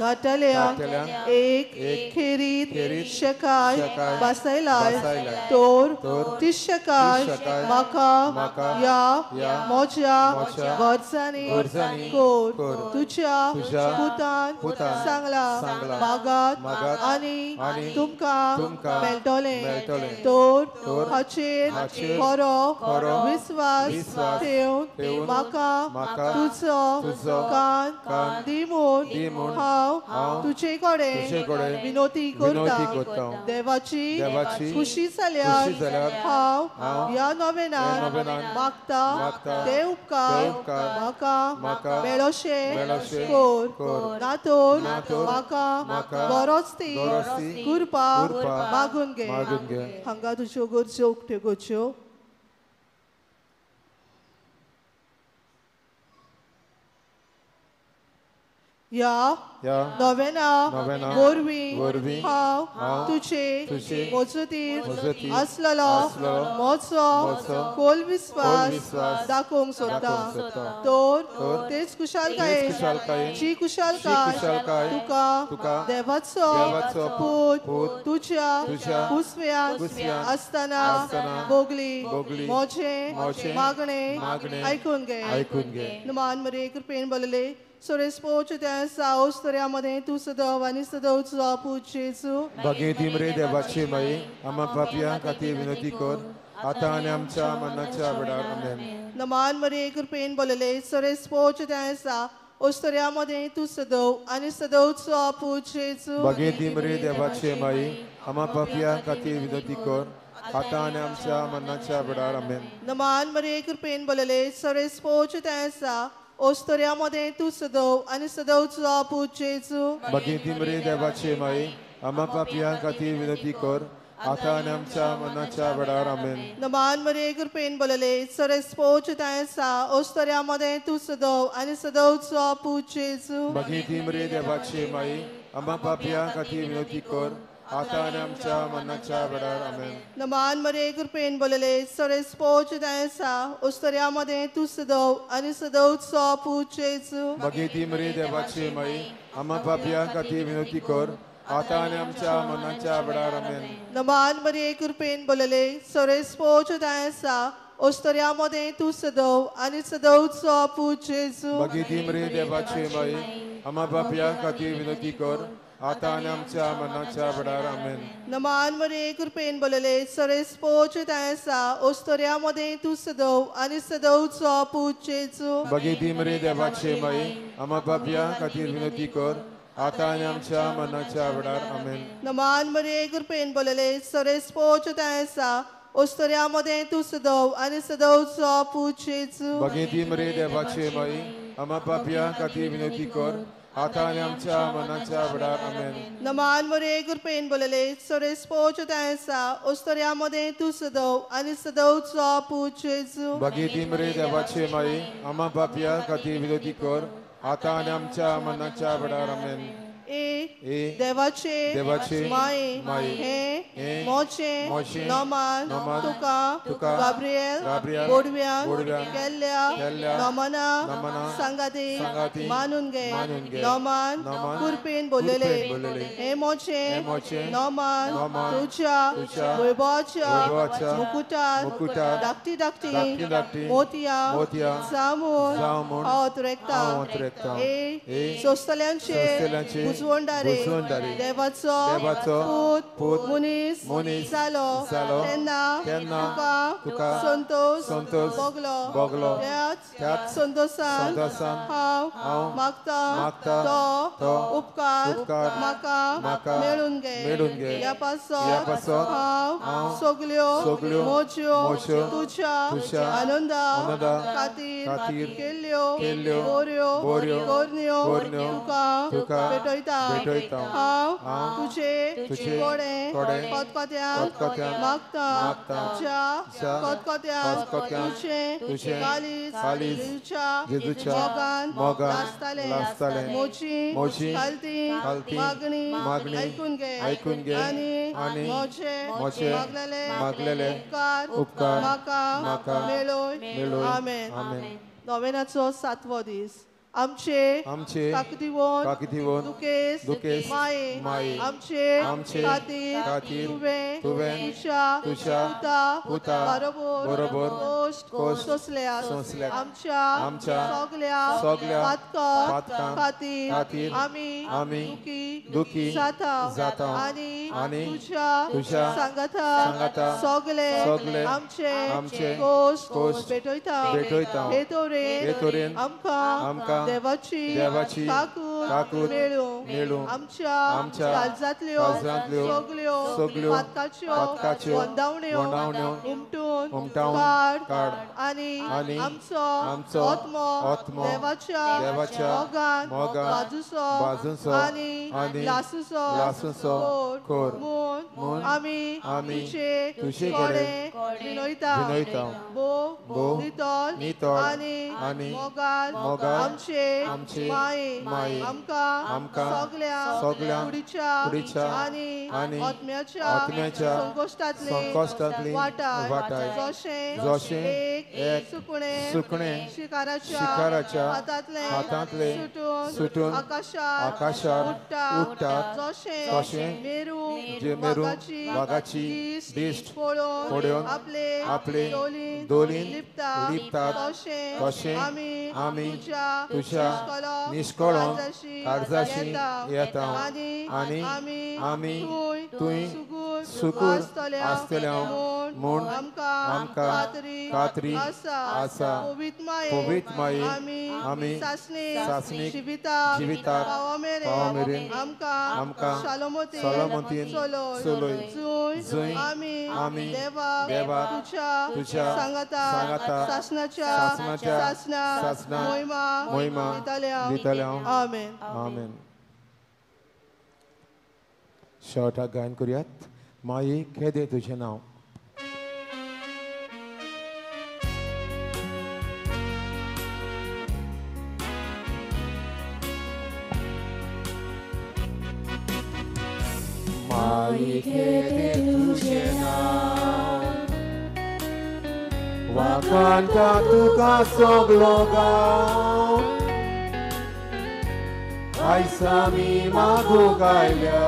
घाटल्या एक खेरीत शेकाय बसयलाय तर ती शेकाय म्हाका ह्या म्हज्या गरजांनी कर. तुज्या पुतान सांगला मागात आनी तुमकां मेळटलें. तर हाचेर खरो विस्वास ठेवन म्हाका तुजो कान दी म्हूण हांव तुजे कडेन विनोती करता. देवाची खुशी जाल्यार हांव ह्या नवेनान मागता ते उपकार म्हाका मेळोशे कर. ना तर म्हाका बरोच ती कृपा मागून घे. हांगा तुज्यो गरज्यो उक्त्यो करच्यो. ह्या नवेना वरवीं हांव तुजे मजतीर आसलेलो म्हजो खोल विस्वास दाखोवंक सोदता. तर तेच कुशालकायेन जी कुशालकाय तुका देवाचो पूत तुज्या कुसव्यान आसतना भोगली म्हजें मागणें आयकून घे. मान मरे कृपेन बोलले सोरेस पोच त्या सावस दर्यामध्ये तूं सदैव आनी सदैव पूत जेजू. भगेती मरे देवाची माई आम्हा पापयां खातीर विनंती कर आतां आनी आमच्या मरणाच्या वेळार. आमेन. नमान मरे कृपेन बोलले सोरेस पोच त्या ओस्तर्यामध्ये तूं सदैव आनी सदैव पूत जेजू. भगेती मरे देवाची माई आम्हा पापयां खातीर विनंती कर आतां आनी आमच्या मरणाच्या वेळार. आमेन. नमान मरे कृपेन बोलले सोरेस पोच त्या ओस्तर्यामध्ये तूं सदैव आनी सदैव पूत जेजू. भगेती मरे देवाची माई आम्हा पापयां खातीर विनंती कर आतां आनी आमच्या मरणाच्या वेळार. आमेन. नमान मरे कृपेन बोलले सोरेस पोच त्या ओस्तर्यामध्ये तूं सदैव आनी सदैव पूत जेजू. भगेती मरे देवाची माई आम्हा पापयां खातीर विनंती कर आतां आनी आमच्या मरणाच्या वेळार. आमेन. नमान मरे कृपेन बोलले सोरेस पोच त्या ओस्तर्यामध्ये तूं सदैव आनी सदैव पूत जेजू. भगेती मरे देवाची माई आम्हा पापयां खातीर विनंती कर आतां आनी आमच्या मरणाच्या वेळार. आमेन. नमान मरे कृपेन बोलले सोरेस पोच त्या ओस्तर्यामध्ये तूं सदैव आनी सदैव पूत जेजू. भगेती मरे देवाची माई आम्हा पापयां खातीर विनंती कर आतां आनी आमच्या मरणाच्या वेळार. आमेन. नमान मरे कृपेन बोलले सोरेस पोच त्या ओस्तर्यामध्ये तूं सदैव आनी सदैव पूत जेजू. भगेती मरे देवाची माई आम्हा पापयां खातीर विनंती कर आतां आनी आमच्या मरणाच्या वेळार. आमेन. नमान मरे कृपेन बोलले सोरेस पोच त्या ओस्तर्यामध्ये तूं सदैव आनी सदैव पूत जेजू. भगेती मरे देवाची माई आम्हा पापयां खातीर विनंती कर आतां आनी आमच्या मरणाच्या वेळार. आमेन. नमान मरे कृपेन बोलले सोरेस पोच त्या ओस्तर्यामध्ये तूं सदैव आनी सदैव पूत जेजू. भगेती मरे देवाची माई आम्हा पापयां खातीर विनंती कर आतां आनी आमच्या मरणाच्या वेळार. आमेन. ए देवाचे देवाचे माये माये हे मोचे नोमान तुका तुका गाब्रियल गाब्रियल बोडव्यान बोडव्यान केल्ल्या केल्ल्या नोमाना नोमाना सांगाती सांगाती मानून घे मानून घे नोमान नोमान कुरपेन बोललेले कुरपेन बोललेले हे मोचे हे मोचे नोमान नोमान तुझ्या तुझ्या वैभवाच्या वैभवाच्या मुकुटार मुकुटार धाकटी धाकटी धाकटी धाकटी मोतयां मोतयां जावं जावं म्हूण हांव अतरेकता हांव अतरेकता. ए ए सोंसतल्यांचे सोंसतल्यांचे बुजवणदारे बुजवणदारे देवाचो देवाचो पूत पूत मनीस मनीस जालो जालो तेन्ना तेन्ना तुका तुका संतोष संतोष भोगलो भोगलो त्याच त्याच संतोषान संतोषान हांव हांव मागता मागता तो तो उपकार उपकार म्हाका म्हाका मेळून घे मेळून घे. ह्या पासत ह्या पासत हांव हांव सगल्यो सगल्यो मोज्यो मोज्यो तुज्या तुज्या आनंदा आनंदा खातीर खातीर केल्ल्यो केल्ल्यो बऱ्यो बऱ्यो करण्यो करण्यो तुका तुका भेटयता भेटयता. हांव हांव तुजे तुजे कोडे कोडे खतखत्यान खतखत्यान मागता मागता ज्या ज्या खतखत्यान खतखत्यान तुजें तुजें काळीज काळीज जेजूच्या जेजूच्या मोगान मोगान लासतालें लासतालें. म्हजी म्हजी खालती खालती मागणी मागणी आयकून घे आयकून घे आनी आनी म्हजे म्हजे मागलेले मागलेले उपकार उपकार म्हाका म्हाका मेळोय मेळोय. आमेन. आमेन. नोवेनाचो सातवो दीस. आमचे आमचे काकदिवोन काकदिवोन दुकेस दुकेस माये माये आमचे आमचे खातीर खातीर तुवें तुवें तुज्या तुज्या पुता पुता बरोबर बरोबर कोश्ट कोश्ट सोंसल्यात सोंसल्यात. आमच्या आमच्या सगल्या सगल्या पातकां पातकां खातीर खातीर आमी आमी दुखी दुखी जाता जाता आनी आनी तुज्या तुज्या सांगाता सांगाता सगले सगले आमचे आमचे कोश्ट कोश्ट भेटयता भेटयता. हे तरेन हे तरेन आमकां आमकां देवाची देवाची काकूत काकूत मेळूं मेळूं. आमच्या आमच्या काळजांतल्यो काळजांतल्यो सगल्यो सगल्यो पातकाच्यो पातकाच्यो वंदावण्यो वंदावण्यो उमटून उमटावन काड काड आनी आनी आमचो आमचो आत्मो आत्मो देवाच्या देवाच्या मोगान मोगान बाजूचो बाजूचो आनी आनी लासूचो लासूचो कोर कोर म्हूण म्हूण आमी आमी तुजे तुजे कडेन कडेन विनयता विनयता. भो भो नितळ नितळ आनी आनी मोगान मोगान आमचे आमचे माये माये आमकां आमकां सगल्या सगल्या कुडीच्या कुडीच्या आनी आनी आत्म्याच्या आत्म्याच्या संकश्टांतली संकश्टांतली वाटाय वाटाय जशें जशें एक एक सुकणें सुकणें शिकाराच्या शिकाराच्या हातांतलें हातांतलें सुटून सुटून आकाशार आकाशार उडटा उडटा जशें तशें मेरू जे मेरू वागाची वागाची दिश्ट दिश्ट पळोवन पळोवन आपले आपले दोलीन दोलीन लिपता लिपतात तशें तशें आमी आमी तुज्या तुज्या निश्कळो काळजाशी येता आनी आनी आमी आमी तूंय तूंय सुगूर सुगूर आसतल्या म्हूण आमकां आमकां खात्री खात्री आसा आसा. पवित्र माये पवित्र माये आमी आमी सासणीक सासणीक जिविताक जिविताक पावो मेरेन पावो मेरेन आमकां आमकां शालोमतीन शालोमतीन चलय चलय. जंय जंय आमी आमी देवाक देवाक तुज्या तुज्या सांगाता सांगाता सासणाच्या सासणाच्या सासणा सासणा मोहिमा मोहिमा दितल्या दितल्या. आमेन. आमेन. शेवटाक गायन करुयात. माई खेदे तुजें नांव. माई खेदे तुजें नांव वाखाणटा तुका सगलो गांव आयज आमी मागूंक आयल्या